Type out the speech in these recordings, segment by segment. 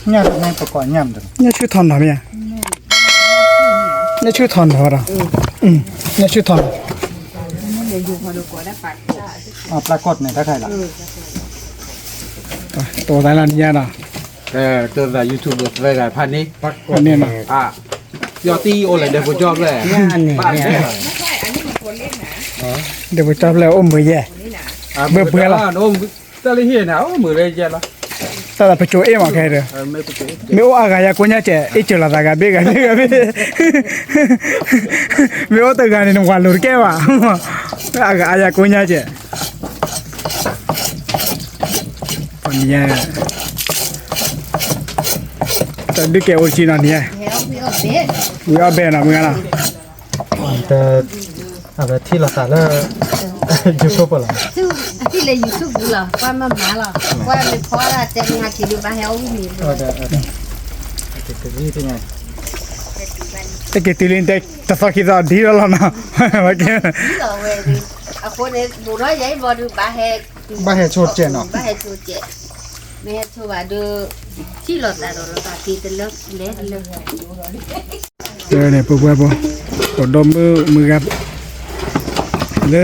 ညၣ်တၢ်န့ၣ်ပကိးညၣ်မတၤလဲၣ်. ညၣ်ဆူၣ်ထီၣ်နီၤမ့ၢ်ဧါ. ညၣ်ဆူၣ်ထီၣ်နီၤဝဲဒီး. ညၣ်ဆူၣ်ထီၣ်နီၤ. ပျၢ်ကီၢ်န့ၣ်တၢ်ခါလီၤ. တအိၣ်သးလၢနညါဒီး. တၢ်သး YouTube သၢဂၤဖးန့ၣ်. ဖးန့ၣ်နီၤ. ပျီတံၢ်အိၣ်လဲၣ်ဒီးပကၠီဖျၢၣ်. ဒီးပကၠီဖျၢၣ်အိၣ်မုာ်ယဲၢ်. မ့ၢ်ပှဲၤလီၤ. တၢ်လၢဟံၣ်န့ၣ် အိၣ်မုာ်လၢယဲၢ်လီၤ. တၢ်သးပကၠိအ့ၣ်မးခဲဒီး. မ့ၢ်အိၣ်အါဂၤယၤကိးညါကဲး အ့ၣ်စၢၤလီၤသးဂၤဘ့ၣ်ဂၤဘ့ၣ်ဂၤဘ့ၣ်. မ့ၢ်အိၣ်တဂၤန့ၣ် နဝၤလိၤတကဲဘၣ်. အါဂၤအါယၤကိးညါကဲး. ပနံၤညါ တၢ်ဒုးကဲအိၣ်တဆံနီၤနံၤညါ. ဝံၤအီၣ်ဘဲနီၤ မုၢ်ဂၤနီၤ. အဝဲထံၣ်လိာ်သးလၢ YouTube လီၤ. ထံၣ်လၢ YouTube လီၤ ကွၢ်မၤမၤလီၤ ကွၢ်မ့ၢ်ဖီလာ်တဲမ့ၢ်ဟဲက့ၤဒုးဘၣ်ဟဲအီၣ်ဝံၣ်မံၤ. တက့ၤတုၤလံ တသီခံသီဒ်လီၤလီၤနီၤ. လီၤဝဲ အဃိန့ၣ် ဘူးထီၣ်ယဲအံၤဘီဒုး ဘၣ်ဟဲဆိကဲးနီၤ ဘၣ်ဟဲဆိကဲး မ့ၢ်ဟဲဆိဘၣ်ဒီး ထံၣ်လိာ်သးဒီးလိာ်သးက့ၤတလၢလဲၤတလၢ လၢန့ၣ် ပပှဲပှဲ ပဒီမုၢ်မုၢ်ဂၤ လၢ လၢ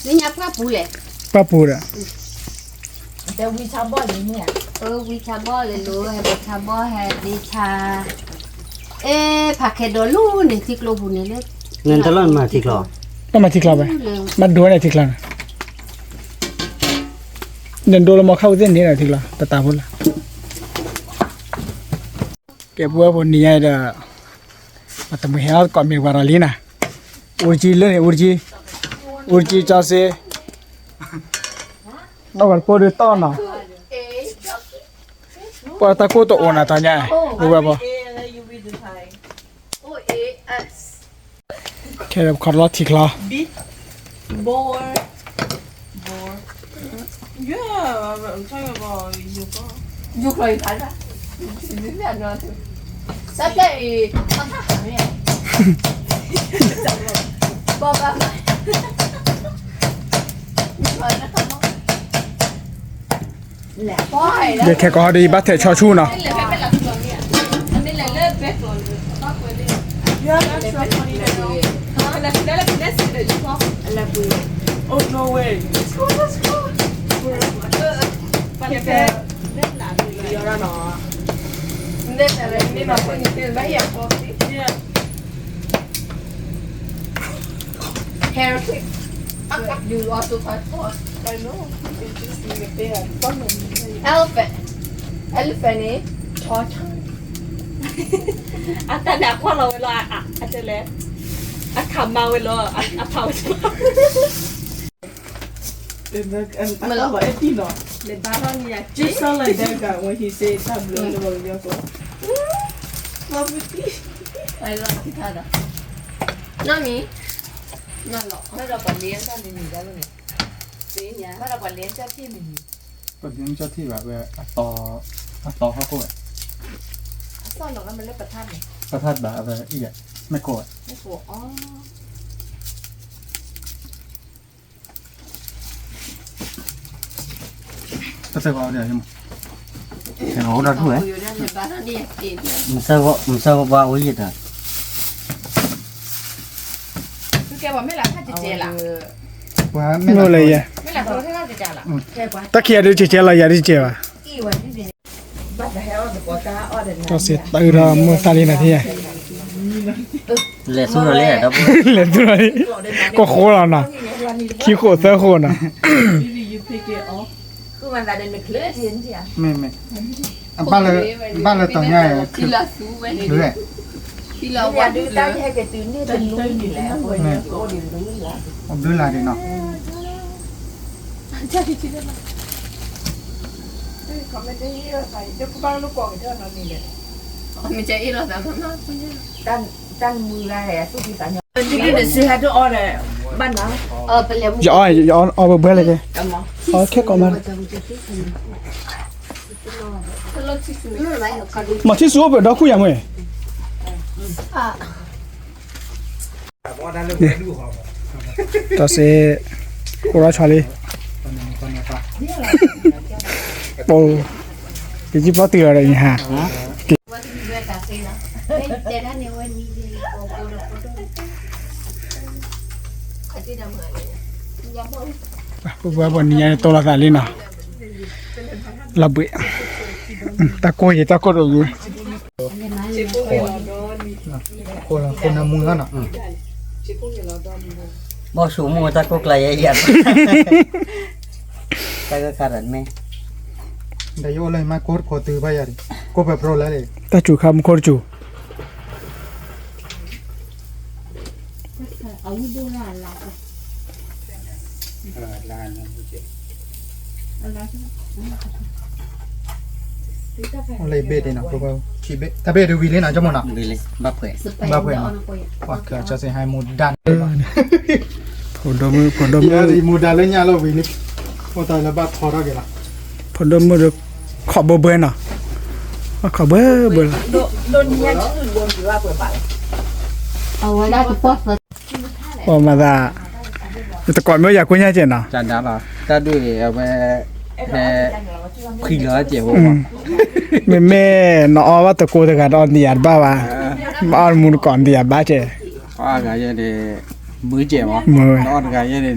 ညါပှၢ်ပူၤလဲၣ် ပှၢ်ပူၤဒီး ဝံဆါဘီၣ်လဲၣ်လိၤ ဟဲဘီဆါဘီၣ်ဟဲဒ့ဆါ အဲ ဖးခဲဒီးလူၤန့ၣ်ထံကျိပူၤန့ၣ်လၢ နတလီၢ်နမၤထံကျိ ဘၣ်မၤထံကျိဝဲ ဘၣ်ဒိန့ၣ်ထံကျိန့ၣ် နဒိလၢမီခါဝံသ့ၣ်န့ၣ်ထံကျိ တတၢ်ဖိလၢ ကဲပဝဲဖိနံၤညါဒီး တမုၢ်ဟဲအီၣ်ကိးမ့ၢ်ပှၤဒီးလံနၤ အူတကံလၢန့ၣ် အူတကံ အူတကံကၠီစ့ နီၢ်ဝဲတဖိဒုးတီၢ်နီၤ ပှၤတၢ်ကိၢ်တအိၣ်နၤတၢ်ညါ ဝဲပှၤ ခဲခီတလီၤထံချီ ယခဲကီၢ်ဒီး ယဘၣ်ထဲးဆီဆူၣ်နီၤ Heretic. You also talk about. I know. It's just like a bear. Elephant. Elephant န့ၣ် ချီချီ အတၢ်န့ၣ်အကွၢ်လီၤဝဲလီၤ အတဲလဲၣ် အခးမၤဝဲလီၤ အဖးဝဲ မ့ၢ်လီၤ Just sound like that guy when he said တၢ်ဘျုးလၢပှၤကညီဖိ လီၤပတံၢ် နီၢ်မံၤ နီၢ်လီၤ ဘၣ်ဒီးပှၤလ့တၢ်မံၤမံၤဒၣ်ဝဲန့ၣ် ဘၣ်ဒီးပှၤလ့တၢ်ထံၣ်မံၤမံၤ ပှၤလ့တၢ်ထံၣ်ဘၣ်ဝဲ အသီဟီၣ်ခိၣ်ဝဲ အသီလီၤကမၢလၢပထၢ်န့ၣ် ပထၢ်ဘၣ်အဝဲအံၤ မ့ၢ်ကိးဝဲ မ့ၢ်ကိးအီၤ ပသၢဂီၤဒီး မုၢ်ဆၢဂီၤဘၣ်အိၣ်ယံၤတၢ် မ့ၢ်လၢယဲ တၢ်ခံဂၤဒုးကဲကဲလီၤ ယၤဒုးကဲဘၣ် တၢ်စံးတၢ်အုးဒီးမိၢ်တၢ်လံနၤထံၣ်ယၤ လဲၤသူၣ်လီၤလံ လဲၤသူၣ်လီၤလံ ကဃိလီၤနီၤ ခံဃိးသၢဃိးနီၤ မ့မ့ၢ် အဘၣ်လၢ ဘၣ်လၢတၢ်ညါ ဘျုးလၢ်ဒုးတၢ်ဟဲက့ၤတုၤန့ၣ်တလူၤလဲၣ် အဘျုးလၢ်ဒုးနီၤ မ့ၢ်ကဲအ့ၣ်လိာ်သးမးမး တၢ်မုၢ်ဂၤ ယအီၣ် ယအီၣ်အီၣ်ဘၣ်ဘၣ်လဲၣ်ကဲ အီၣ်ခဲကိးမး မၤထံၣ်စူၤအိၣ်ပဒီခိၣ်ယၤမ့ၢ် တၢ်စ့ ကိရၢ်ဆီလံ ပိ, ကစံၣ်ဖီတုၤလီၤဒီးယဟါ, ပပှၤပှၤနံၤညါန့ၣ် တိၢ်လီၤသးလံနီၤ, လီၤဘှံး, တၢ်ကိၢ်ယံၤ တၢ်ကိၢ်တအိၣ်ယံၤ, ခိၣ်လီၤခိၣ်နၢမူနီၤ, ဘီၣ်ဆူၣ်မူတၢ်ကိၢ်ကျါယဲယၤ, တၢ်ဂၢၢ်ခါဒီးမ့ၢ်, ဒီးယအိၣ်လၢယမါကိၢ်တခိၣ်တုၤဘၣ်ယၤဒံး, ကိၢ်ပၢၤပြီလၢလံ, တၢ်စူၤခါမူခိၣ်တစူၤ လၢဘ့ၣ်ဒံးနီၤ, တၢ်ဘ့ၣ်ဒံးဝံၤလံနီၤ ကမိၣ်နီၤ, ဘၣ်ဖှဲး, ဘၣ်ဖှဲးနီၤ, ကၠီစ့ဟဲမူဒါန့ၣ်, ဖိဒိၣ်မုၣ် ဖိဒိၣ်မုၣ် မူဒါလၢညါလီၤဝံၤလံ, အိၣ်တၢ်လၢဘၣ်ဖီထီၣ်က့ၤလီၤ, ဖိဒိၣ်မုၣ်ဒီး ခိးဘိဘှဲနီၤ, ခိးဘိဘှဲလီၤ, အဝဲဒၣ်ကပီၢ်သၢ ပှၤမၤသး, တကိးမ့ၢ်ယၤကွၢ်ညါကဲနီၤ, တၢ်ဒၣ်လီၤ, တၢ်ဒုးအဝဲ, ဖဲ, ဖှံလီၤကဲ, မ့မ့ၢ်နအီဘၣ်တကိးတဂၤဒီးနယၤတဘၣ်ဘၣ်, မ့ၢ်အီမူနကိးနယၤဘၣ်ကဲ, အီတဂၤယဲန့ၣ်, မုာ်ကဲမး, နအီတဂၤယဲန့ၣ်,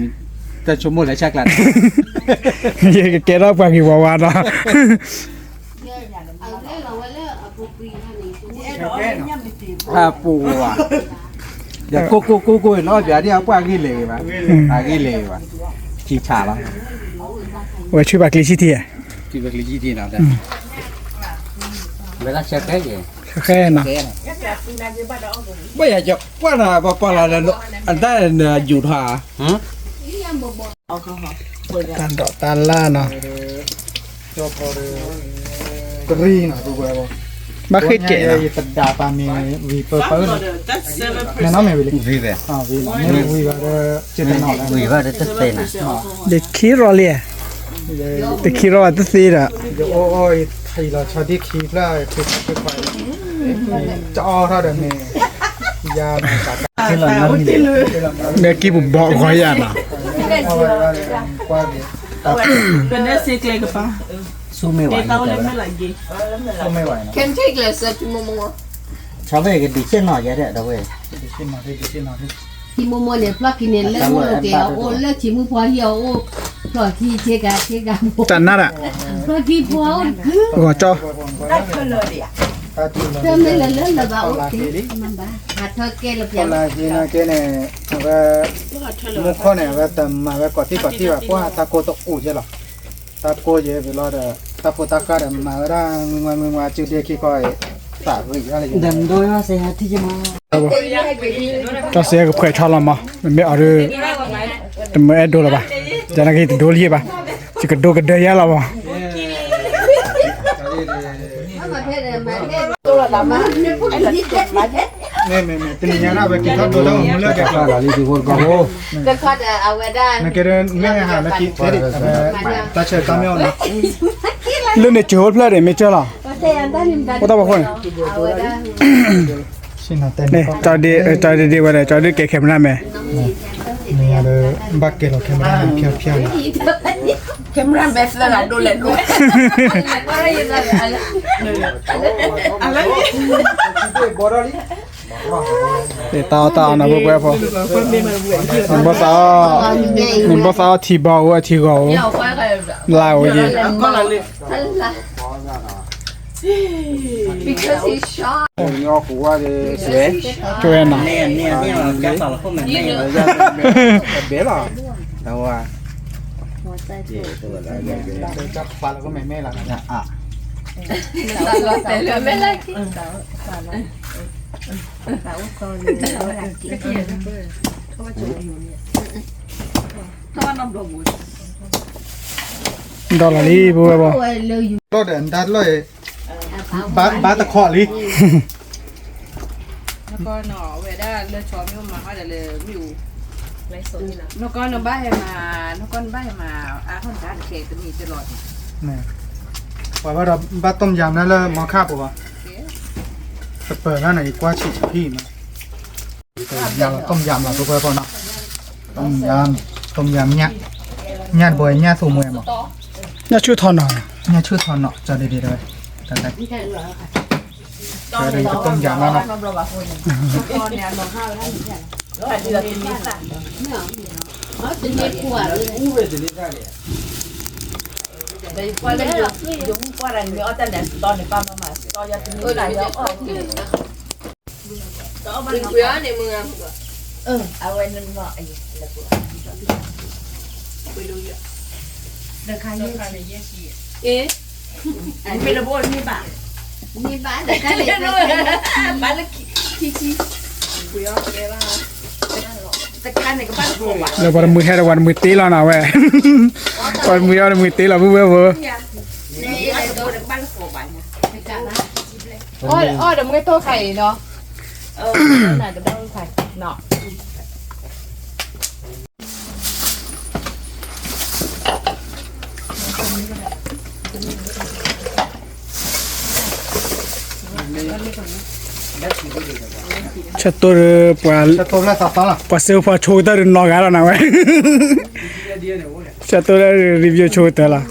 တၢ်ဆိကမိၣ်လၢဆၣ်ကျါ, ယကကဲထီၣ်ပှၤဂ့ၤဝါဝါနီၤ အပူၤဝဲ, ယကိၢ်ကိၢ်ကိၢ်ကိၢ်နီၣ်ပၠးဒ်အပှၢ်ဂ့ၢ်လဲၤဂ့ၤဘၣ်, အဂ့ၢ်လဲၤဂ့ၤဘၣ်, ထံဆးလီၤ, ဝဲဆူၣ်ဘၣ်ကျံဆံထံဧါ, ထံဆးလီၤ, ဝဲဒၣ်ဆဲးဃဲ, ဆဲးဃဲနီၤ, ဘၣ်ယၤကွၢ်နီၤ ပှၤပှၢ်လီၤဒီး အတၢ်ယူၤထီၣ်ဧါ တၢ်ဒိးတၢ်လၢ်နီၤ, တရံနီၤ, ဘၣ်ဃ့ကဲးနီၤ, ယတဒၣ်ပာ်မ့ၢ်ဝံၤပၢပၢနီၤ, မ့ၢ်နီၤမ့ၢ်ဝံၤလံ, မ့ၢ်ဝံၤဘၣ်ဒီး, ဝံၤဘၣ်ဒီးတသ့နီၤ, တခံရီလံ, တခံရီဘၣ်တသ့ဒီး, ယအိၣ်အိၣ်ယထံၣ်လီၤဆီဒံၣ်ခံဖျၢၣ်, တအီၣ်ထီၣ်ဒီးမ့ၢ်, ယၤ, မ့ၢ်ကံၢ်ပူၤဘီဂီၤယၤနီၤ ကွၢ်က့ၤ, ပနဲစ့ကျဲကပၤ, ဆူမဲာ်ဝဲ, ဆူမဲာ်ဝဲနီၤ, ဆၢဖဲကဒုးဆ့ၣ်နီၤယဲဒၣ်ဒီးဝဲ, ထံမိၢ်မိၢ်န့ၣ် ဖျီၣ်ခံန့ၣ် လၢမိၢ်ကဲအအိၣ် လၢထံမုၢ်ဖီဟံၣ်အအိၣ်, ဖျီၣ်ခံဆ့ကၤဆ့ကၤမိၢ်, တၢ်နါဒၣ်, ဖျီၣ်ခံဖိအအိၣ်တကု, ဂီၤကၠီ, တမ့ၢ်လၢလၢလၢဘၣ်အိၣ်က့, ဟးထီၣ်ကဲလၢပျၢၤ, ကဲန့ၣ်, အဝဲ, မူခိၣ်န့ၣ် အဝဲတမၤဝဲကိးထံၣ်ကိးထံၣ်ဘၣ် ပှၤတၢ်ကိၢ်တအိၣ်ယဲလီၤ, တၢ်ကိၢ်ယဲဝံၤလီၤဒီး တၢ်ဖိတၢ်ဃၢ်ဒီးမၤဝဲဒၣ် မံဝါမံဝါစုဒ့ခံခီအံၤ, သးဂ့ၤယါလၢယ, တၢ်စဲကဖှဲးဆီလီၤမး မ့မ့ၢ်အီၤဒီး, တမ့ၢ်အဲၣ်ဒိးလၢၤဘၣ်, ယနာ်က့ၤတဒိလံဘၣ်, ယကဒိကဒၢယါလီၤမး မ့ၢ်မ့ၢ်မ့ၢ် တနံၤညါဒၣ်ဝဲက့ၤထီၣ်ဒိတၢ်အိၣ်မူလၢကဲ, ကဲဒီးမ့ၢ်ဟးလၢက့ၤထဲဒံး, တၢ်ဆၢတၢ်မ့ၢ်အီၤလီၤ, လၢန့ၣ်စၢၤအိၣ်ဖျၢၣ်ဒံး မ့ၢ်စၢၤလီၤ, အိၣ်တၢ်ဖီခိၣ်န့ၣ်, ကၠီဒ့ဒ့ဝဲဒီး ကၠီဒ့ကဲ camera man, မ့ၢ်ဒီး ဘၣ်ကဲလီၤ camera man ဖျါဖျါန့ၣ်, camera man သၢဂၤဒိလဲၣ်ဒိ, တၢ်အီၣ်တၢ်အီနီၤ ပှဲၤပှဲၤဖိ, နဘီၣ်သးအီၣ်, နဘီၣ်သးအီၣ်ထံဘီအိၣ် အထံဂီၤအိၣ်, လါအိၣ်ယံၤ, ကဲနီၤ, ဘဲလီၤ, ဒီးလီၤလံ ပဝဲဘီၣ်, ဘၣ်တခီလံ, နကီနဘၣ်ဟဲမၤ, နကီနဘၣ်ဟဲမၤ, အါထီၣ်နကါတခဲတမံၤတလီၤ, ပှၤဘၣ်ဒီးဘၣ် ต้มยำ နၤလၢမီခါပူၤဘၣ်, တပၢၤလၢနၤ ယကွၢ်ဆံးဆံးဖံးမး, ယၤလီၤ ต้มยำ လီၤ ပှဲၤပှဲၤပှဲၤနီၤ, ต้มยำ, ต้มยำ ညၣ် ညၣ်တဘိ ညၣ်သူမှဲမး, ညၣ်ဆူၣ်ထီနီၤ, ညၣ်ဆူၣ်ထီနီၤ ကၠီဒ်ဒ်တဝဲ, တၢ်တၢ် ကၠီဒ်ဒ်ကတုံၢ်ယၤမးနီၤ, လၢပှၤတမှံၤဟဲဒီးပှၤတမှံၤတ့လီၤနီၤဝဲ, ပှၤတမှံၤအီၤတမှံၤတ့လီၤ ပုၢ်ဝဲၢ်ဖိ, အီၣ်ဒီးမ့ၢ်ထိၣ်ခါအံၤနီၤ, ဆၢတိၢ်ဒီး ပှၤစၢဖီဆိကတၢၢ်ဒီးနီၢ်ဂၤလီၤနၤဝဲ, ဆၢတိၢ်လၢ review ဆိကတၢၢ်လီၤ.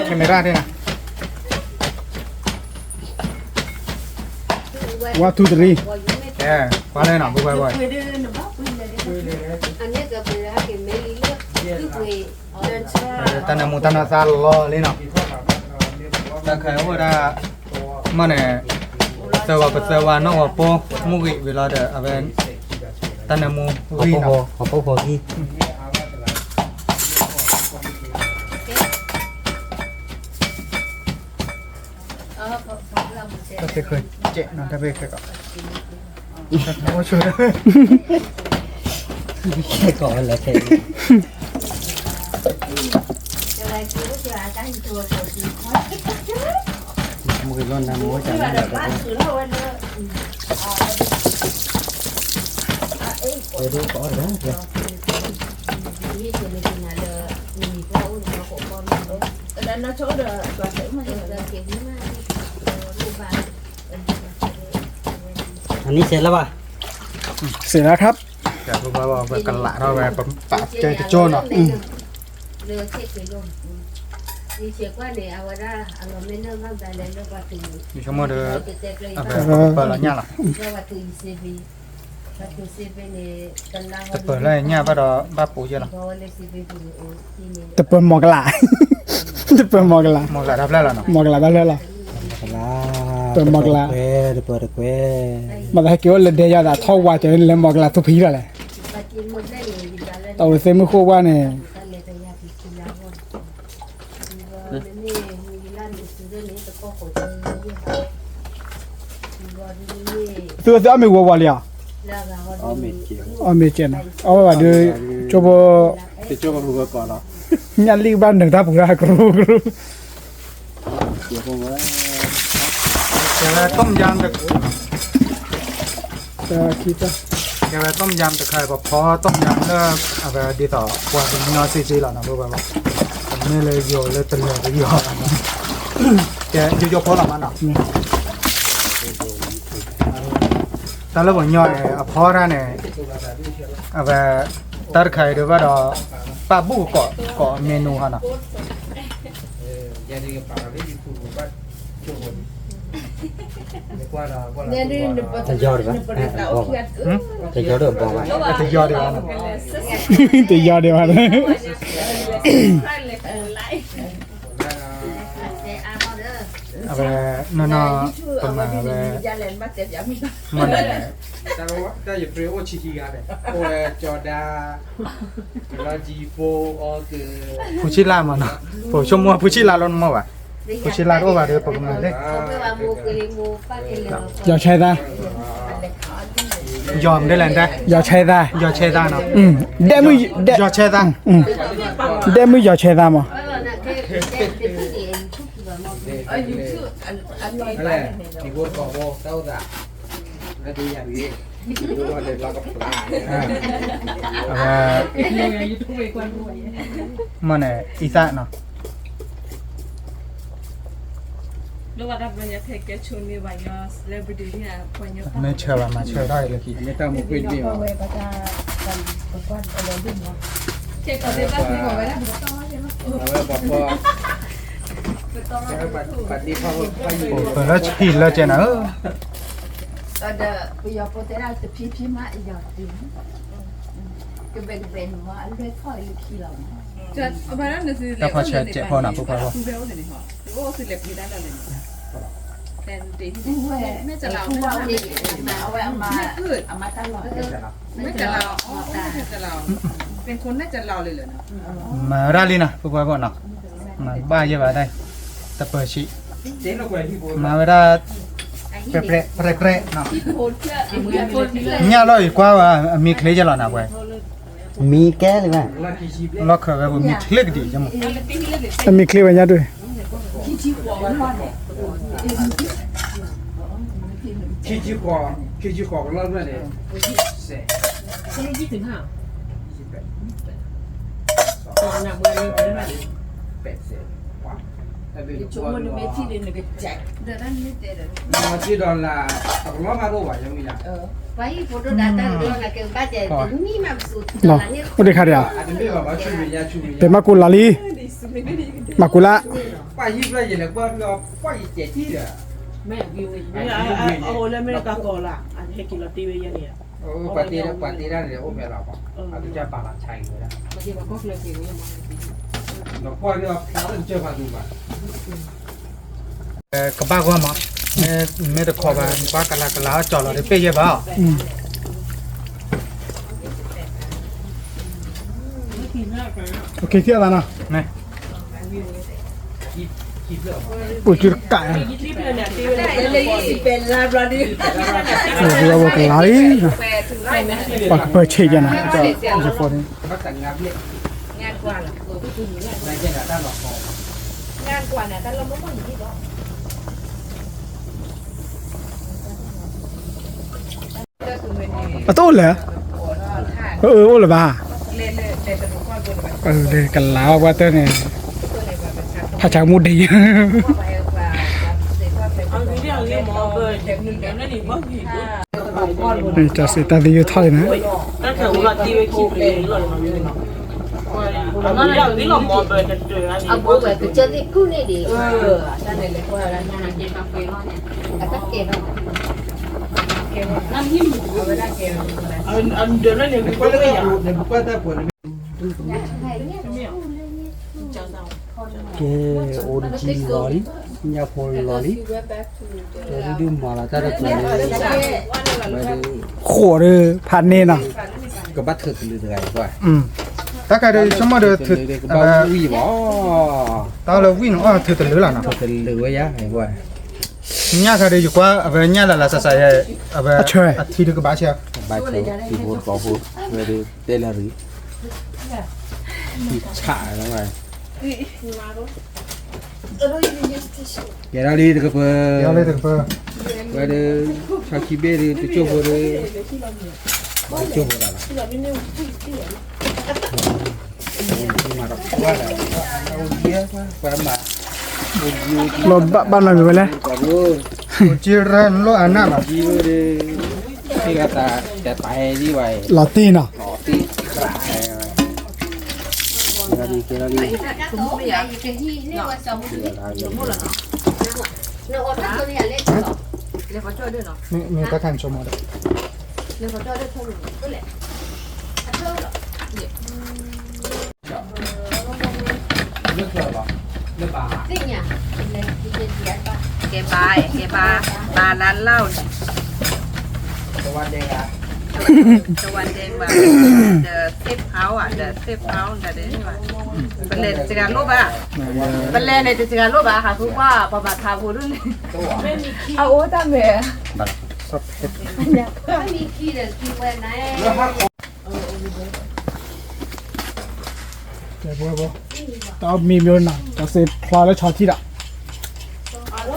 camera န့ၣ် one two three, ပှၤလဲၣ်နီၤ ဘုဘၣ်ဘၣ်, တၢ်နၢမူတၢ်နၢသါလီၤလံနီၤ, တၢ်ခဲအိၣ်ဝဲဒၣ် မ့ၢ်န့ၣ် သၢဂီၤပသၢဝါနီၣ်ဂီၤပိၢ် မုၢ်ဂံၢ်ဝံၤလီၤဒီး အဝဲ တၢ်နၢမူဂံၢ်နီၤ, ဟီၣ်ဖိဃီၤဂံၢ် တၢ်သ့ၣ်ဃၢၤကဲးနီၤ တၢ်ဖဲခဲကီး, တၢ်အိၣ်ဆိ, ခဲကီးဝဲလဲၤခဲ, မုၢ်ကလီနမူဝဲကလီ, ဝဲဒၣ်ကီးတဂၤ, အနံၣ်စဲးလၢၤဘၣ်, เสร็จแล้วครับ, ပကလးထီၣ်ဝဲပပာ်ကဲတကၠိနီၤ, ယဆိကမိၣ်ဒီး အဝဲပၢၢ်လီၤညၣ်လီၤ, တပၢၢ်လၢညၣ်ဘၣ်ဒီးဘၣ်ပူၤယဲလီၤ, တပၢၢ်မီၢ်ကလး, တပၢၢ်မီၢ်ကလး, မီၢ်ကလးတၢ်ဖျၢၣ်လီၤနီၤ, မီၢ်ကလးတၢ်ဖျၢၣ်လီၤ, တပၢၢ်မီၢ်ကလး, တပၢၢ်တကွဲ, မ့ၢ်သးဟဲက့ၤအိၣ်လၢဒဲယၤသးထီၣ်ဝါကၠီၤန့ၣ် လဲၤမီၢ်ကလးသူဖံလီၤလဲၣ်, တၢ်ဝဲသ့ၣ်မုၢ်ဃိၣ်ဝါန့ၣ် သုသုအီၣ်မ့ၤဝီၤဝီၤလံဧါ, အီၣ်မ့ၤကဲးနီၤ, အီၣ်ဝဲဘၣ်ဒီး, ကၠိဖိ, ညၣ်လံၣ်ကဘၣ်နုာ်တၢ်ပူၤတၢ်ကရူၢ်ကရူၢ်, ကဲဝဲต้มยำတခါ, ကဲဝဲต้มยำတခါ ပဖီต้มยำလၢ အဝဲဒ်သိးပှၤကညီစ့စ့လီၤနီၤ, ပမ့ၢ်လၢယိၤလၢတလၢာ်တယိၤ, ကဲယိၤယိၤဖိလီၤမးနီၤ, တၢ်လၢပှၤကညီန့ၣ် အဖီတၢ်န့ၣ်, အဝဲ, တၢ်တခါအံၤဒုးဘၣ်ဒီး, ပာ်ဘူၣ်ကိးမ့ၢ်နူဟီနီၤ, တယီၤဒံးဘၣ်, တယီၤဒံးဘၣ်, တယီၤဒံးဘၣ်, အဝဲ နီၢ်နီၢ် ပမၤဝဲ မ့ၢ်န့ၣ် တၢ်ယပြ့အိၣ်ဆံးခံဂၤန့ၣ် အိၣ်ဝဲကၠီၤဒါ ဖူဆံလါမ့ၢ်နီၤ, ပဆိကမိၣ်ဖူဆံလါလီၤနမ့ၢ်ဘၣ်, ဖူဆံလါတအိၣ်ဘၣ်ဒီး ပကမၤသ့, ယီၤဆဲသး, ယီၤမနုၤလဲၣ်, ယီၤဆဲသး, ယီၤဆဲသးနီၤ, ဒဲမုၣ်, ယီၤဆဲသး, ဒဲမုၣ်ယီၤဆဲသးမ့ၢ် မ့ၢ်န့ၣ် အံသၣ်နီၤ, မ့ၢ်ဆၢဘၣ်မၤဆၢထီၣ်အံၤလၢခံ, ပလၢဆံးလၢကဲနၤဧၢ, ဒီးပယီၤဖိတဲဒၣ်တဖြည်းဖြည်းမှအရောင်တည်, ကဘဲးကဘဲးန့ၣ်မ့ၢ်အလွဲၢ်ထီၣ်လၢခံလီၤမ့ၢ်, တၢ်ဖီဆၢစဲးဖီနီၤ ဖိခွါဖိ, မၤဝဲဒၣ်လံနီၤ ဖိခွါဖိနီၤ, မၤဘၣ်ယဲဘၣ်ဒၣ်, တပၢၤဆံး, မၤဝဲဒၣ် ပြဲပြဲပြဲပြဲနီၤ, ညၣ်လီၤယကွၢ်ဝဲ အမံၤချ့ယဲလီၤနၤဝဲ, မံၤကဲလံဝဲ, လီၢ်ခၢၣ်ဝဲပမံၤချ့ကဒံးယဲမး, အမံၤချ့ဝဲညါဒွဲၣ် ခံဆံဃိး, ခံဆံဃိးကလီၢ်န့ၣ်, အိၣ်ဒံးခါဒံးဧါ, ပမၤကူလီၤလံ, ပှၤဟံၣ်ဖျၢၣ်ယဲလဲၤကွၢ်လီၤ, ပှၤဟံၣ်ကဲထံၣ်ဒီး, ပှၤတ့ဒၣ်န့ၣ်အိၣ်ဖဲလီၤ, အကစၢ်ပာ်လီၤဆါအံၤဝဲဒၣ်, ဒီးကွၢ်လၢအဖျါလၢကစၢၢ်ဖးဒိၣ်ဘၣ်, ကဘၣ်ဂီၢ်မး, မ့ၢ်တခီဘၣ် ကွၢ်ကလၤကလၤအီၣ်ကၠီလီၤဒီးပ့ၢ်ယဲဘၣ်, အိၣ်ခ့သးနီၤ, အိၣ်ကၠူတကး, အိၣ်ကလၤလံ, ပှၤကပၢၤဆ့ၣ်ယဲနၤ, အတအိၣ်လဲၣ်, အၢ အိၣ်လၢၤဘၣ်, ကလၤဝဲတၢ်န့ၣ်, ဖးဆါမူဒံး, တၢ်စံးတၢ်သယိထီၣ်လံနၤ, အဝဲကစၢ်သ့ၣ်ဖူန့ၣ်ဒံး, အတၢ်ကဲ, အဝဲဒၣ်ကဲ, ကဲ အိၣ်တကံလီၤလံ, ညၣ်ဖိလီၤလံ, ဒုးဒုးမၤလီၤတၢ်တကျၢၤလံ, ဝဲဒၣ်, ဃိးဒီးဖးန့ၢ်နီၤ, ကဘၣ်ထုးတလၢတဂၤကွၢ်, တၢ်ခါဒီးဆိကမိၣ်ဒီး, ကဘၣ်ဝံၣ်ဘၣ်, တၢ်လၢဝံၣ်န့ၣ် အီၣ်ထုးတလၢလီၤနီၤ, ထုးတလၢဝဲယါ, ညၣ်ခါဒီးယကွၢ် အဝဲညၣ်လၢ်လၢ်စးစး, အဝဲအထံဒုးကဘၣ်ဆၢ, ကဘၣ်ဆၢ, ထံဖိတကီၢ်ဖိ, ဝဲဒၣ်တဲလၢရံ, ထံဆးလီၤဝဲ ကဲထီၣ်လံတကပၤ, ဝဲဒၣ်, ဆီခံဘ့ၣ်ဒုး တကၠိၢ်ဖိဒီး, တကၠိၢ်ဖိဒၣ်လီၤ, မၤတပှၢ်ဒီး, ပှၤမၤ, လီၤဘၣ်ဘၣ်နီၤဝဲလဲၣ်, ကၠိရၢနလိၣ်အနၢ်လီၤ, လီၤတံၢ်နီၤ, လီၤတံၢ်, လီၤတံၢ်, လီၤတံၢ်, လီၤတံၢ်, လီၤတံၢ်, လီၤတံၢ်, လီၤတံၢ်, ကဲလီၤလံ ကဲလီၤလံ မ့ၢ်တၢ်ခါန့ၣ်ဆိကမိၣ်ဒီး ကဲဘါ ကဲဘါ ဘါလၢလီၢ်န့ၣ် တဝါဒဲးဘၣ် ဒီးသ့ၣ်ဖျါဝဲ ဒီးသ့ၣ်ဖျါဝဲ ဒီး ပလဲၤတစှၤလိၣ်ဘၣ် ပလဲၤန့ၣ်တစှၤလိၣ်ဘၣ် ဟးဃုကွၢ်ပှၤဘၣ်ထါဖိဒိၣ်န့ၣ် အအိၣ်တၢ်မဲာ် တၢ်မံၤမံၤနီၤ တၢ်စ့ဖျါလၢဆီထံဒီး ဘၣ်လံ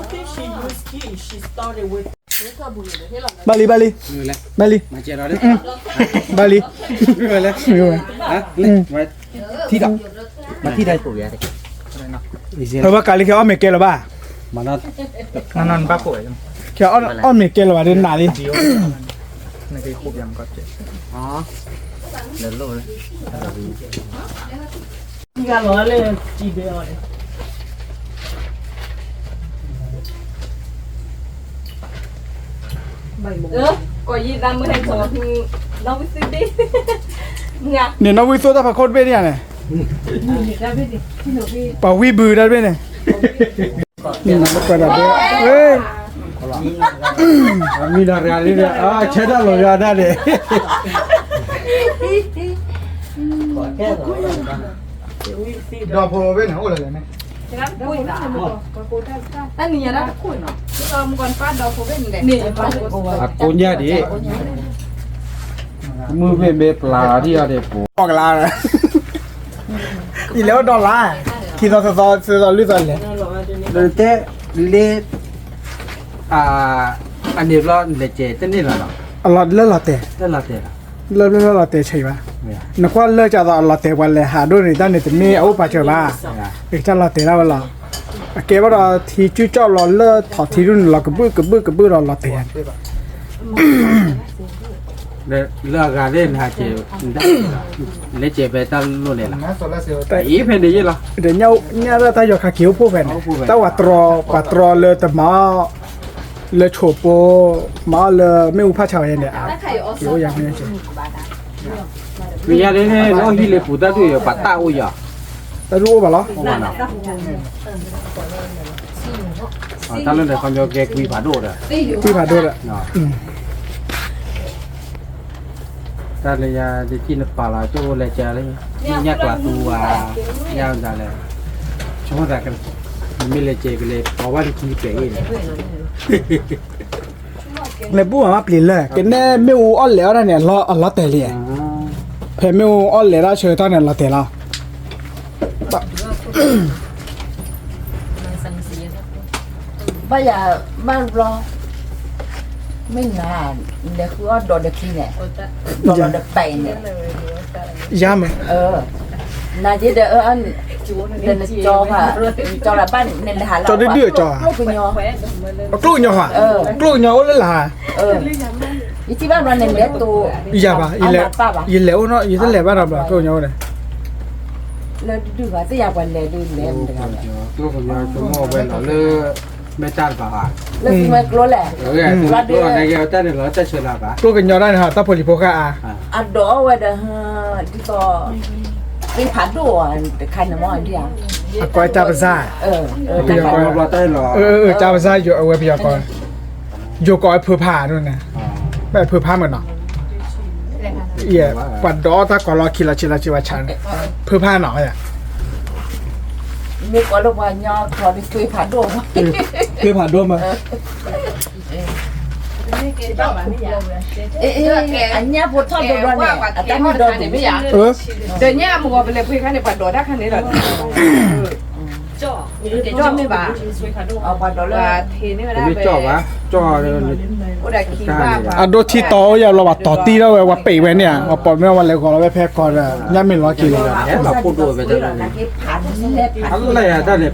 ဘၣ်လံ ဘၣ်လံ ဘၣ်လံ ထံဒီး အဝဲကးလံ ခဲအီၣ်မ့ၤကဲလၢၤဘၣ် ခဲအီၣ်မ့ၤကဲလၢၤဘၣ် ဒ်နၤလံ န့ၣ်နီၢ်ဝံသိတၢ်ဖးခိၣ်တဘ့ၣ်န့ၣ်န့ၣ် ပှၤဝံဘုတၢ်တဘ့ၣ်န့ၣ် မံနီၤရၤလံ ဆဲတၢ်လီၤယွၤဒၣ်န့ၣ် ဒီးဖိဘ့ၣ်န့ၣ် အိၣ်လၢလဲၣ်န့ၣ် အကိညၣ်ဒံး မုၢ်ဘ့ၣ်မ့ၢ်ပျၢ်အီၤဒံးအီၤဒံးပူၤ အီၣ်ကလါ ယလဲၤအိၣ်ဒီးလါ ခံသီသၢသီသၢသီလွံၢ်သီလဲၤ တဲလ့ အန့ၣ်ဘျီလဲၤကဲၤတန့ၢ်လီၤနီၤ အလီၤလၢလီၤတဲာ် လၢလီၤတဲာ် လၢလၢလီၤတဲာ်ဆဲးဘၣ် နကွၢ်လၢကသိးအလီၤတဲာ်ပှၤလဲၤဟးဒိၣ်န့ၣ် တၢ်န့ၣ်တမ့ၢ်အအိၣ်ပာ်စၢၤဘၣ် ကတၢ်လီၤတဲာ်ဒၣ်ဝဲလီၤ အကဲဘၣ်ဒီးထံကၠူၣ်ကၠီၣ်လီၤလၢထီၣ်ထံဒိၣ်န့ၣ်လီၤ ကဘုၣ်ကဘုၣ်ကဘုၣ်ဒီးလီၤတဲာ်ယၤန့ၣ် လၢအဂၤသ့ၣ်နဟးကဲၤ လဲၤကဲၤဖဲတၢ်လိၣ်လဲၣ်လီၤ တအံၤဖဲန့ၣ်ယ့ၣ်လီၤ ဒီးညၣ်ဒၣ်တၢ်ယီၤခါက့ၤအိၣ်ဖှိၣ်ဖဲန့ၣ် တၢ်ဝၤတြီ ပှၤတြီလၢတမၤအီၣ် လၢဆိးပိ မၤအီၣ်လၢမ့ၣ်အူဖးဆါဝဲန့ၣ် က့ၤအိၣ်ယၤမ့ၢ် မ့ၢ်ယၤန့ၣ် နီၢ်ဟံၣ်လၢပူၤတၢ်ဒုးယၤ ပှၤတၢ်အိၣ်ယၤ တၢ်ဒုးအိၣ်ဘၣ်လီၤ တၢ်လၢလဲၤခီညီကဲကွံဖးဒိၣ်ဒီး ကွံဖးဒိၣ်ဒီး တၢ်လၢယၤတထံၣ်နပာ်လီၤကၠိလဲၤကဲၤလၢ ညၣ်ကွၢ်သူဝါ ညၣ်ဒၣ်လဲၣ် ဆိကမိၣ်သးကလဲၣ် မ့ၢ်လဲၤကဲၤကလဲၤ ပှၤဝဲတခံပျဲၤအံၤန့ၣ် လဲၤဘူၣ်မးပျံၤလၢ ကနဲမ့ၣ်အူအီၣ်လဲၣ်အီၣ်ဒၣ်န့ၣ် အလီၤတဲာ်လံ ဖဲမ့ၣ်အူအီၣ်လဲၣ်ဒၣ်ဆၢကတီၢ်န့ၣ် အလီၤတဲာ်လီၤ ဘၣ်ယၤ ဘၣ်ဘျီ မ့ၢ်နၤ လဲၤဃုအီၣ်ဒိးဒီးခံန့ၣ် ဒိးလီၤဒီးပဲာ်န့ၣ် ယၤမး နၤယ့ဒီး ဒီးနကၠီဖး နကၠီလၢဘၣ်န့ၣ် နလဲၤဟးလၢ ကၠီဒုဒုကၠီ ကျိၣ်ကညီ ကျိၣ်ကညီဟး ကျိၣ်ကညီအိၣ်လၢလၢ်ဟး ယထံၣ်ဘၣ်ဘျီန့ၣ် လဲၤတိ ယၤဘၣ် ယလဲၤအိၣ်နီၤ ယတလဲၤဘၣ်ဒီးဘျီ ကျိၣ်ကညီအိၣ်န့ၣ် လၢဒုဒုဘၣ် သ့ၣ်ယၤပှၤလဲၤဒုလဲၤမတၤ ကျိၣ်ကညီဆိကမိၣ်ဝဲလီၤလၢ မ့ၢ်တၢ်တဘၣ်ဘၣ် လၢသုမဲကျိလဲၣ် ကျိၣ်ကညီတၢ်န့ၣ်ဟး တၢ်ဖိလံၤဖိဃၢ်အါ အဒိးဝဲဒီး ဒ်သိး သ့ၣ်ဖးဒိၣ်တခါန့ၣ်မ့ၢ်ဒ် အကိးတၢ်ပစၢ် ပယီၤကိး တၢ်ပစၢ်ယိၤအဝဲပယီၤကိး ယိၤကိးဝဲဖုဖးဒိၣ်န့ၣ် ဘၣ်ဖုဖးမ့ၢ်နီၤ ပှၤဒိးတၢ်ကိးလီၤခံလီၤဆံးလီၤဆံးဝဲဆါန့ၣ် ဖုဖးနီၤ မ့ၢ်ကိးလၢပှၤကညီကျိာ်ဒီး သွေးဖးဒိၣ် သွေးဖးဒိၣ်မး အညၣ်ဖိထီၣ်တဘျီန့ၣ် အတၢ်မ့ၢ်ဒီဒူၣ် ဒီးညၣ်အမုၢ်ဂီၤပလဲၤပှ့ၤခါန့ၣ် ပှၤဒိးတၢ်ခါန့ၣ်လီၤ ကၠီၣ်မ့ၢ်ဘၣ် ပှၤဒိးလၢ ကၠီၣ်ဘၣ် အိၣ်ဒီးခံဘၣ် အဒိထံတီၤအိၣ်ယၤလီၤ ပှၤတီၤတံၢ်ထီၣ်ဝဲ ပှၤပံးဝဲန့ၣ် ပှၤပိာ်မ့ၢ်ဝဲလဲၤဂီၤလီၤဝဲဖဲကီးဒီး ညၣ်မ့ၢ်လီၤက့ၤလီၤ လၢဖိဒိၣ်ဝဲတၢ်လီၢ်န့ၣ် အလၢယၤတၢ်န့ၣ်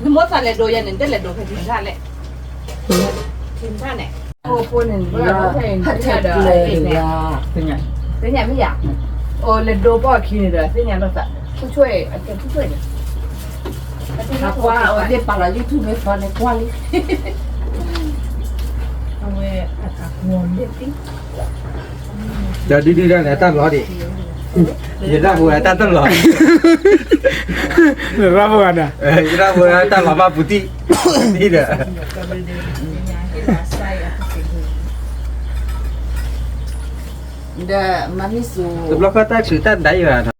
နမိၣ်သးလဲၤဒိးယၤန့ၣ် နတလဲၤဒိးဖဲထံထၣ်လဲၣ် ထံထၣ်န့ၣ် အိၣ်ဖိန့ၣ် ဟးထဲကျဲၤလၢ သ့ၣ်ညါမ့ၢ်ယၤ အိၣ်လၢဒိပီၢ်ခံန့ၣ်ဒီး သ့ၣ်ညါလိာ်သး ဖူဆွဲၣ် အကဲဖူဆွဲၣ်န့ၣ် အကွၢ်အဝဲသ့ၣ်ပာ်လီၤ YouTube မ့ၢ်ဖီန့ၣ်ကွၢ်လံ အဝဲအကွၢ်မ့ၢ်သံ ဒီးဒုဒုဒၣ်န့ၣ် အတၢ်လီၤဒံး ယရၣ်ဖိအတၢ်တလီၤ နရၣ်ဖိဂၤန့ၣ် ယရၣ်ဖိအတၢ်လီၤဘၣ်ပူၤတံၢ် တံၢ်ဒီး ဒီးမၤမ့ၢ်စူၤ တဘျီဃီတၢ်ဆူးတၢ်ဒၣ်ယွၤနီၤ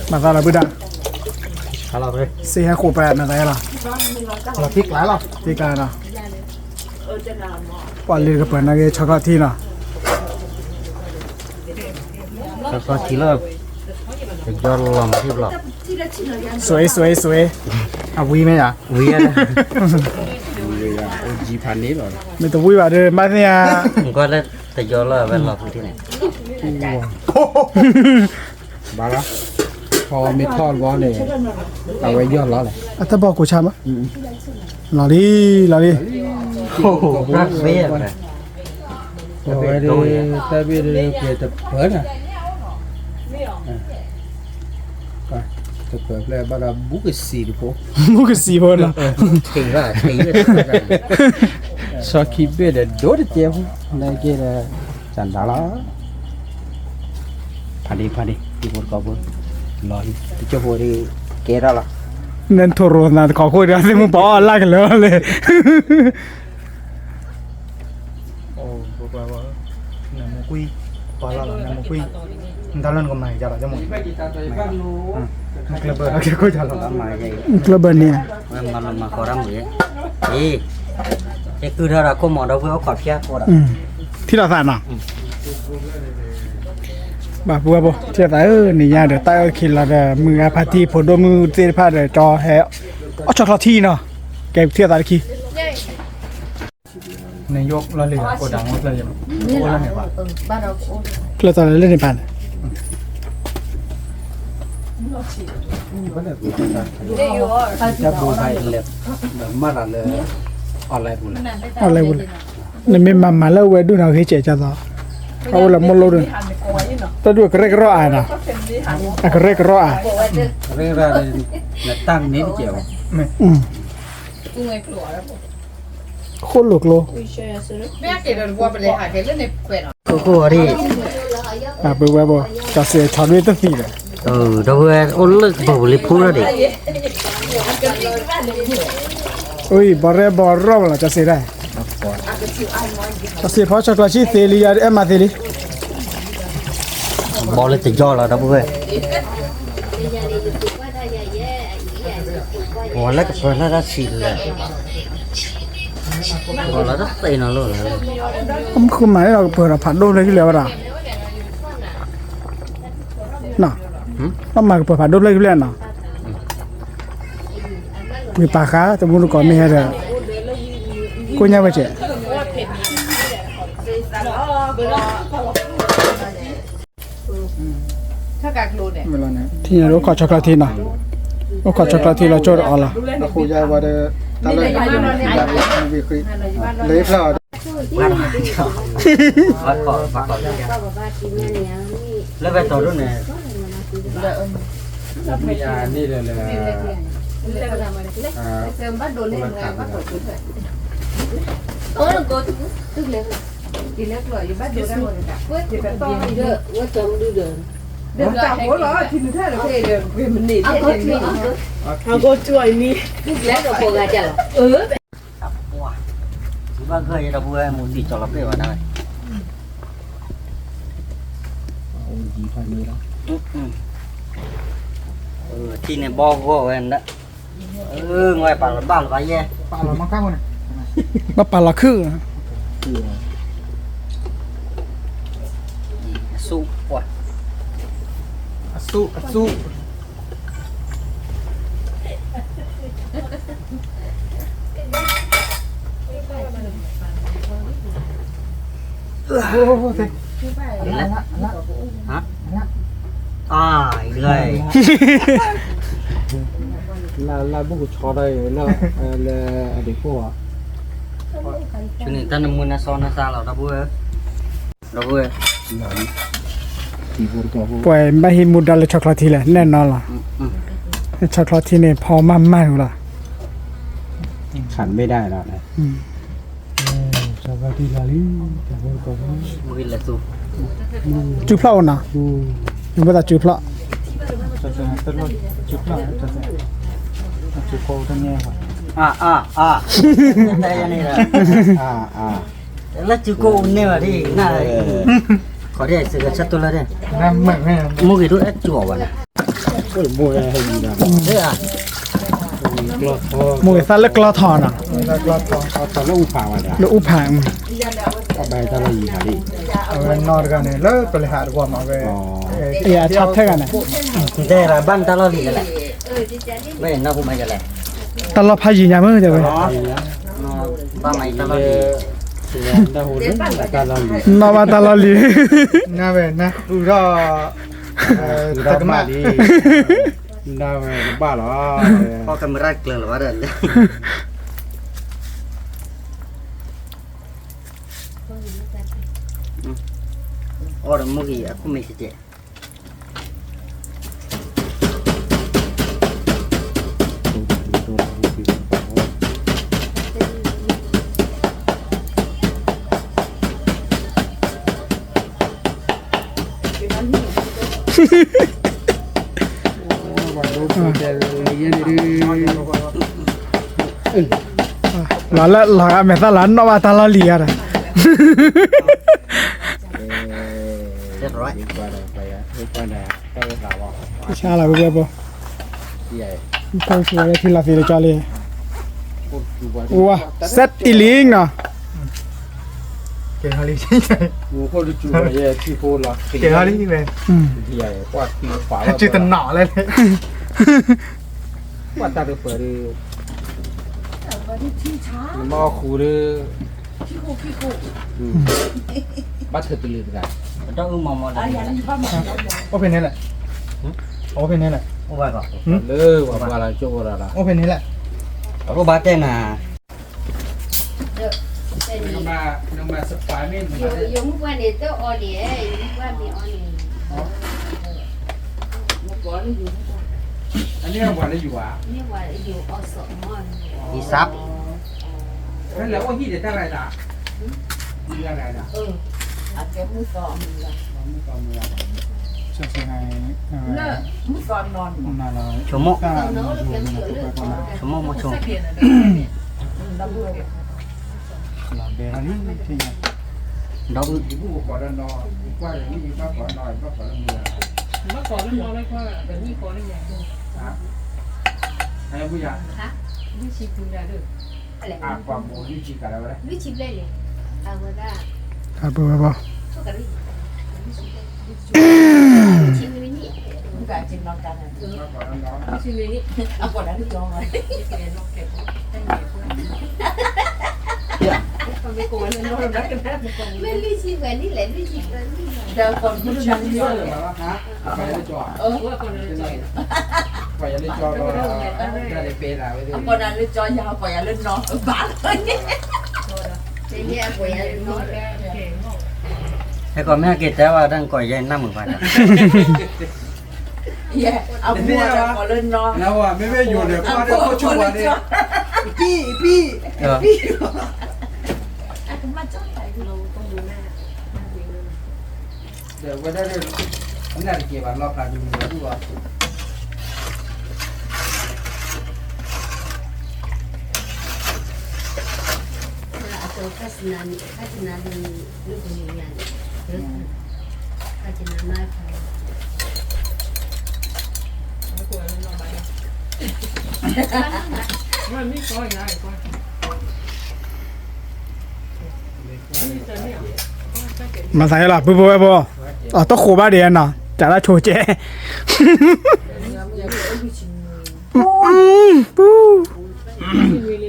မၤသးလီၤဘုဒၣ် စ့ဟဲဃိးပၢ်မၤသးယဲလီၤ လီၤထံကျါလီၤ ထံကျါလီၤ ပှၤလၢကပၢၤနာ်က့ ဆီခီၣ်ထံနီၤ ဆီခီၣ်ထံလီၤ တယီလီၤမၤထံဘျီ စွဲစွဲစွဲ အဝံၤမ့ၢ်ဧါ ဝံၤဧါ မ့ၢ်တဝံၤဘၣ်ဒီး မၤသ့ၣ်ညါ ကွၢ်လၢတယီလီၤ အဝဲလီၤဖုထံန့ၣ် ဘၣ်လီၤ ထီမ့ၢ်ထီၣ်ဘီန့ၣ် အဝဲယီၢ်လီၤလဲၣ် အတၢ်ဘီၣ်ကိးဆါမး လီၤလံ လီၤလံ အဝဲဒၣ် တၢ်ဘ့ၣ်ဒၣ်ကဲတပၢၢ်နၤ တပၢၢ်ဖျဲၣ်ဘၣ်ဒီး ဘူးကစံးတဖိ ဘူးကစံးဖိနီၤ ထံၣ်ဘၣ်ထံၣ် ဆီခံဘ့ၣ်ဒီးဒိၣ်တကဲဖိ နာ်က့ဒီး စၢ်ဒၣ်လီၤ ဖးဒံးဖးဒံး တံၤဖိတကိးဖိ လီၤလံ တကၠိဖိဒ် ကဲထီၣ်လီၤ နထိၣ်ရိၣ်သနၤတကိးခိၣ်ဒီး သ့ၣ်မုၢ်ပှၤအီၣ်လၢကလၢာ်လီၤလဲၣ် နမူကွံာ် ပှၤလီၤလီၤ နမူကွံာ် နတၢ်လီၢ်နကမၤကလီၤ ကမူ ကျၢၢ်ဘၢၣ်လီၤ ကဲခိၣ်ကလီၤ ကျၢၢ်ဘၢၣ်န့ၣ် မၤလီၤမၤဃီၤတၢ်မုာ် အ့ ယကုၢ်ထီၣ်ဒီးခိၣ်မီၤဒီပုၢ်ဝဲၢ်အိၣ်ခိးဖၠါဃီဒီး ထံၣ်လိာ်သးနီၤ ဘၣ်ပုၢ်ဝဲၢ်ဖိ ထံၣ်လိာ်သးဧၢ နံၤညါဒီး တၢ်အၢၣ်ခံလီၤဒီး မုၢ်ဂၤဖါတံၢ်ဖိဒိၣ်မုၢ်သ့ၣ်တဖၣ်ဒီး ကၠီဟဲ အီၣ်ဆီၣ်ချီထံနီၤ ကဲထံၣ်လိာ်သးတခံ နယိၣ်လီၤလံ အိၣ်ဒၣ်မူဖျၢၣ်လံ အိၣ်လၢန့ၣ်ပၢ် ဖျၢၣ်သးလၢန့ၣ်ပၢ်န့ၣ် တၢ်ဘူဖးလဲၣ် မၤတၢ်လၢ online ပူၤလဲၣ် online ပူၤလဲၣ် နမ့ၢ်မၤမၤလၢဝဲဒုၣ်နီၤ ဂ့ၤကဲးကၢ်သီ အအိၣ်လၢမိၢ်လိၣ်ဒုၣ် တၢ်ဒုၣ်အကရဲၣ်ကရီအါနီၤ အကရဲၣ်ကရီအါ နတၢ်န့ၣ်တကဲးဘၣ် ဃိၣ်လိာ်ကျိ ခိၣ်ခိၣ်အီၤဒ် ပုၢ်ဝဲၢ်ဘိ ကစဲးဆီၣ်ဒွဲၣ်တသံဒီး ဒီပုၢ်ဝဲၢ်အိၣ်လၢကပၢၤပူၤလံဖူလီၤဒံး အံၤ ဘီရဲၣ်ဘီရီၣ်မးလီၤ ကစဲးဒၣ် ကစဲးဖီဆီၣ်ကျီဆံသ့လံ ယၤအဲၣ်မးသ့လံ ဘီလၢတယီလီၤ ဒီပုၢ်ဝဲၢ် ပှၤလၢကပၢၤလၢတၢ်ဆံးလဲၣ် ပှၤလၢတသ့ၣ်နီၤလိၣ်လဲၣ် မ့ၢ်ဃုမၤန့ၣ်ဒီးကပၢၤဒီးဖးဒိၣ်ဖျဲၣ်ခံဖျၢၣ်ဝဲဒၣ် နီၤ ဘၣ်မၤကပၢၤဖးဒိၣ်ဖျဲၣ်ခံဖျၢၣ်နီၤ ဝံၤပာ်ဃာ် တမူတကိးမ့ၢ်ဟဲဒီး ကိညါဝဲကဲး ထံၣ်ညါဒီးအိၣ်ခိးဆီၣ်ချီထံနီၤ အိၣ်ခိးဆီၣ်ချီထံလီၤကၠိၣ်ဒီးအီၤလီၤ အဃိယါဝဲဒီး တၢ်လၢ လၢဖျါအီၤ လၢဝဲတီၤဒိၣ်န့ၣ် မ့ၢ်ယၤန့ၣ်လၢ အဂီၢ်တူၢ်အံၤန့ၣ် ဘၣ်ဂၢၢ်ယဲ ဒီပုၢ်ဝဲၢ် မူသံၣ်ကၠီၤလီၤပ့ၢ်ဝဲဒၣ်ဝဲ ထံၣ်န့ၣ်ဘီဂီၢ်ဝဲဒၣ် အၢ ငွၢ်ပာ်လီၤဘၣ်လီၤဘၣ်ယဲ ဘၣ်ပာ်လီၤခုၣ် အဆူၣ် အဆူၣ် အဆူၣ် လၢ လၢ လၢဘူၣ်ကဆီဒီးလၢ လၢအဒံးခိၣ်ဧါ ဆူန့ၣ်တၢ်နမုၢ်နစီနသးလီၤ ဒီပုၢ်ဝဲၢ် ဒီပုၢ်ဝဲၢ် ပှၤဘၣ်ဟံးမူဒါလၢဆီချီထံလဲၣ် နဲၣ်နီၤလီၤ. ဆီချီထံန့ၣ် ဖီမၢ်မၢ်ဝဲလီၤ. ကၠူဖျီၣ်အိၣ်နီၤ, ယဘၣ်သးကၠူဖျီၣ်, လၢကၠူကိၣ်န့ၢ်ဘၣ်ဒ်, မိၢ်ဂ့ၤဒိၣ်အဲၣ်ကၠူအီၤဘၣ်န့ၣ်, မိၢ်ဂ့ၤသးလၢကျီထီနီၤ, လၢအူဖး, အဝဲနီၢ်တဂၤန့ၣ် လၢပလဲၤဟးတဝီမးဝဲ, အထီၣ်ထဲဂၤန့ၣ်, တဲဘၣ်နတၢ်လီၢ်လံၤလဲၣ်, ဝဲနီၢ်ဖိမးလဲၣ်, တၢ်လီၢ်ဖးယံၤညါမ့ၢ်တဲဝဲ, ဘၣ်မးတၢ်လီၢ်လံၤ, နီၢ်ဘၣ်တၢ်လီၢ်လံၤ, နဝဲနၤ ဃုထီၣ်, တကမၣ်လံ, နဝဲကဘၣ်လီၤ, ကမရၣ်ကျၢၤလီၤဘၣ်ဒီး, အီၣ်ဒီးမိၢ်ဂ့ၤအခိၣ်မ့ၢ်ကဲး လီၤလၢလီၤဂာ်မဲာ်သၣ်လီၤ နီၣ်ဘၣ်တၢ်လီၢ်လံၤဧါဒီး, ဆါလီၤဝဲဘိ, ဖိဆူဝဲလၢထံလီၤသ့ၣ်တကီလံ, ဝါ, set အံၤလံနီၤ, ကဲလံ, ကဲလံ, တနီၤလဲၣ်, ကွၢ်တၢ်တပှဲၤဒီး, နမ့ၢ်ဃူဒီး, ဘၣ်ထုးတလံၤတဂၤ, အိၣ်ဖဲန့ၣ်လဲၣ်, အိၣ်ဖဲန့ၣ်လဲၣ်, လၢဝဲပှၤလၢကၠိဖိဒီး, အိၣ်ဖဲန့ၣ်လဲၣ်, အအိၣ်ဘၣ်တဲနၤ အန့ၣ်ပှၤလၢယူၤဧါ, အံသး, လၢ ဆိမိၣ်, ဆိမိၣ်မိၢ်ဆိ, ဒီးအုၣ်, အပဝဲဘၣ် ပှၤလၢကၠီ, ပှၤလၢကၠီ, ဟဲကီးမ့ၢ်ဟဲက့ၤတဲဝဲဒၣ်ကီးယဲနၢ်မုာ်ဘၣ်ဒီး, အမ့ၢ်ဝဲ, မ့မ့ၢ်ယိၤဒီး ကွၢ်ဒီးခိၣ်ဆူၣ်ဝဲန့ၣ်, အပံၣ်, အပံၣ်, အပံၣ် ဒီးဝဲဒၣ်, အနၢ်တက့ၢ်ဘၣ် လီၤဖျါတမံၤဒီးဒူၣ်လီၤ, အတခါစနၤန့ၣ် ခါစနၤန့ၣ် လၢပမုၢ်ညါန့ၣ်, ခါစနၤမါခါ မၤသးယဲလီၤ ပုၢ်ဖိဝဲၢ်ဖိ, အတဃိးဘၣ်ဒံးနီၤ တၢ်လၢဆိကဲ, ပူ,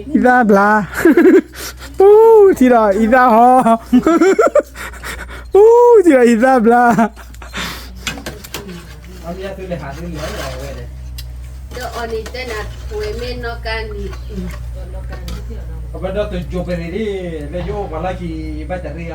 အံသၣ်ဘျါ, ပူ, ထံဒီးအံသၣ်ဟီ, ပူ, ထံဒီးအံသၣ်ဘျါ, ဒီးအီၤန့ၣ်တဲနၤ ပှဲၤမ့ၢ်နီၣ်ကါန့ၣ်, အဝဲဒီးတယိၤပရ့ၤဒ်, လၢယအိၣ်ပှၤလီၢ်ခံ ဘၣ်တရ့ၣ်အီၤ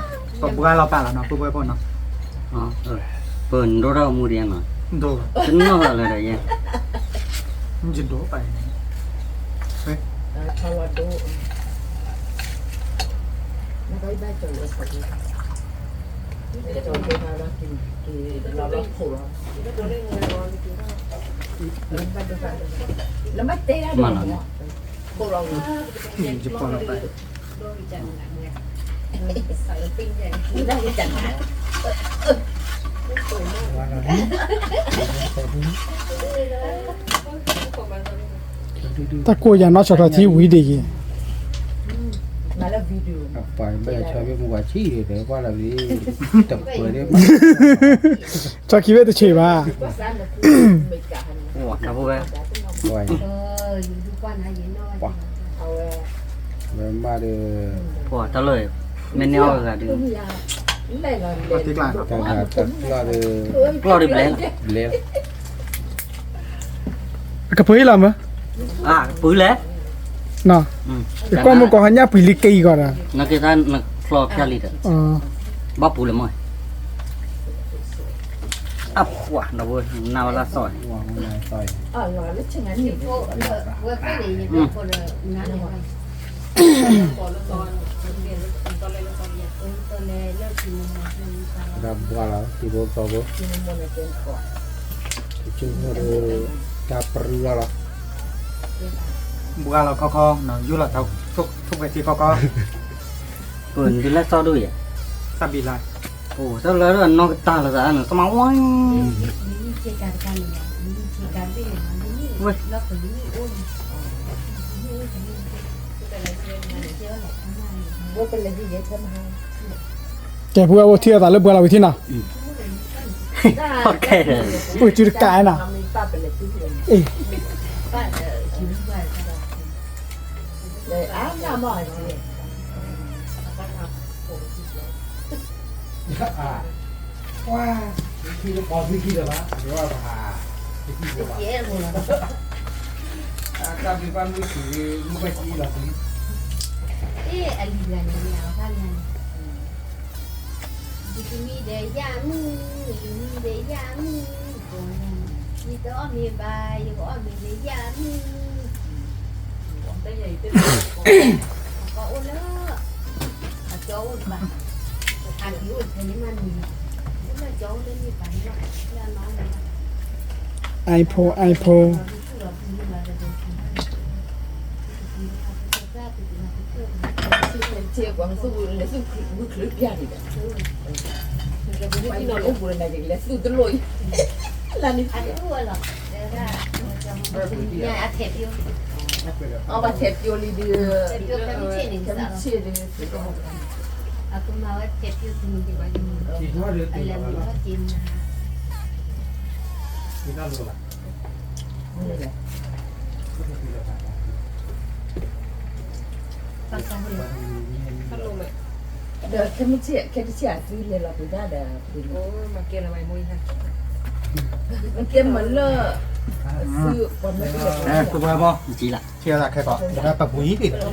ပဘှါလီၤပာ်လီၤနီၤ ပုၢ်ဝဲၢ်ဖိနီၤ, ပဒိၣ်ထီၣ်မူဒံးနီၤ, တနီၣ်ဘၣ်လၢၤဒီးယဲ, ယဒိၣ်ပာ်န့ၣ်, မ့ၢ်လီၤန့ၣ် တၢ်ကိၢ်ယၤနီၢ်ဆီၣ်ထီၣ်ထံဝံၤဒ်အံၤ, ပှၤဘၣ်ဆီၣ်ဖဲမုၢ်ဝၤဆံးဒီး ပှၤလၢ တပှဲၤဒီး ဆီၣ်ခံဘ့ၣ်တဆံးဘၣ်, ဝဲ ဝဲမးဒီး ပှၤတၢ်လၢ မ့ၢ်န့ၢ်အီၣ်ဂၤဒီး တၢ်ဂၤတၢ်ကျီၢ်ဒီး ကျီၢ်ဒီးဘျဲလီၤ ဘျဲလီၤ အကပှ့ၤလီၤမ့ၢ် အကပှ့ၤလဲၣ်, ယကွၢ်မုၢ်ကီၢ်ဟါညၣ်ပှံၤလံက့ၤအံၤကီးဒီး နက့ၤသးနချီဖၠါလံဒီး ဘၣ်ပူၤလၢမ့ၢ် အပှၤဒီးဝဲ နၤဝဲလၢစီၣ် ဒီးဘှါလီၤ ထံဖိကီၢ်ဖိ တၢ်ပရူၢ်လီၤလီၤ ဘှါလီၤခီခီ ယူၢ်လီၤ ထိၣ်ဖဲထံခီခီ ပဒုးလၢစီၣ်ဒိၣ်ယဲ တၢ်ဘံလါ အိၣ်တၢ်လၢအနီၢ်ကတၢ်လီၤသးန့ၣ် ကမၤဝါ ဝဲ ကဲ ဖိဝဲအိၣ်ထံၣ်အသးလၢပှၤလီၤဝံၤထံၣ်နီၤ, ပှၤစုတကးနီၤ, အ့ၣ် တၢ်ဘံဘၣ်မုၢ်ဆံး မုၢ်ဘၣ်ကံလီၤသံ အလံၤဘၣ်န့ၣ် အဖၣ်န့ၣ် ယတမံဒီးယၤမုၢ်, ယမံဒီးယၤမုၢ်, ယတအီၣ်မ့ၤဘၣ်, ယကအီၣ်မ့ၤဒီးယၤမုၢ်, အကအိၣ်လၢ အကၠီအိၣ်တဘၣ်, အကၠီအိၣ်တဖဲန့ၣ်မးန့ၣ်, အိၣ်လၢကၠီအိၣ်လၢန့ၣ်ဘၣ်န့ၣ်လီၤ, လၢအနီၢ်န့ၣ်လီၤ, iPhone iPhone ဒီးခဲမုၢ်ဆ့ၣ် ခဲတဆ့ၣ်အသုလဲၤလီၤပှ့ၤတၢ်ဒီး ကဲမၤလၢ သုပှၤမ့ၢ် ခဲလၢာ်ခဲကီး ပပှ့ၤ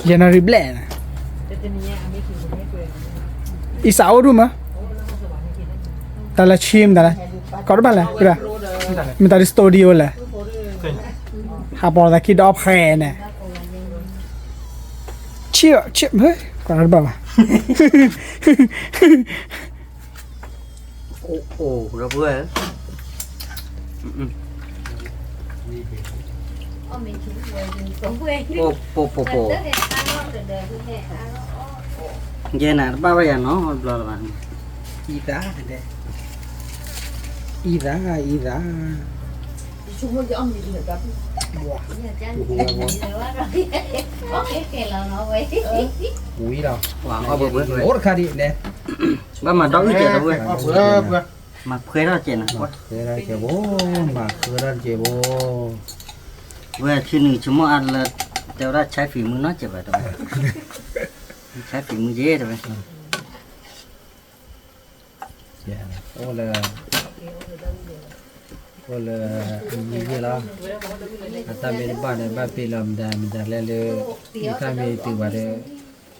ယနၣ်ရံၣ်ဘျဲၣ်န့ၣ် အံၤစးအိၣ်ဒူၣ်မး တၢ်လၢဆံမတၤလဲၣ် ကိးတဘၣ်လဲၣ် မတၤဒ် studio လဲၣ် ဟးပိာ်သးခံဒီဖျၢၣ်န့ၣ် ဆံၣ် ဆံၣ် ကိးတဘၣ်ဘၣ် အိၣ် အိၣ် ဒီပုၢ်ဝဲၢ် ပိာ်ပိာ်ပိာ်ပိာ် ယဲနၤတဘၣ်ဝဲယၤနီတဘျီလၢၤဘၣ်န့ၣ် အံသၣ် အံသၣ် အံသၣ် ဝံၤလီၤ အိၣ်တခါဒ်လဲၣ် ဘၣ်မၤဒီအုၣ်ကဲးတဝဲ မၤခွဲထီၣ်ကဲးနၤ ခွဲထီၣ်ကဲးဘိ မၤခွဲထီၣ်ကဲးဘိ ဝဲထံနုာ်ဆိကမိၣ်အါလၢ တဲဝဲဒၣ်ဆဲဖံးမုၢ်နီတစဲးဘၣ်တဝဲ ဆဲဖံးမုၢ်ကဲတဝဲ အိၣ်လၢ အိၣ်လၢအမံၤယဲၢ်လီၤ. အတၢ်မ့ၢ်တဘၣ်န့ၣ် ဘၣ်ပ့ၤလီၤမတၤမတၤလဲၣ်လၢ ယတၢ်မ့ၢ်တုၤဘၣ်ဒီး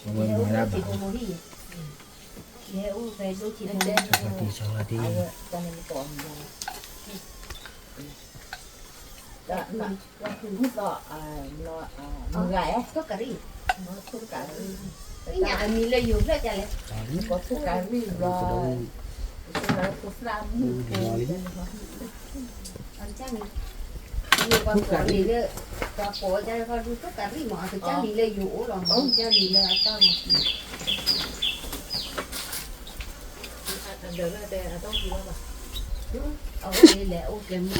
အဝဲမၤဒၣ်ဘၣ်. ဆီလီၤတံၢ် ဆီလီၤတံၢ်.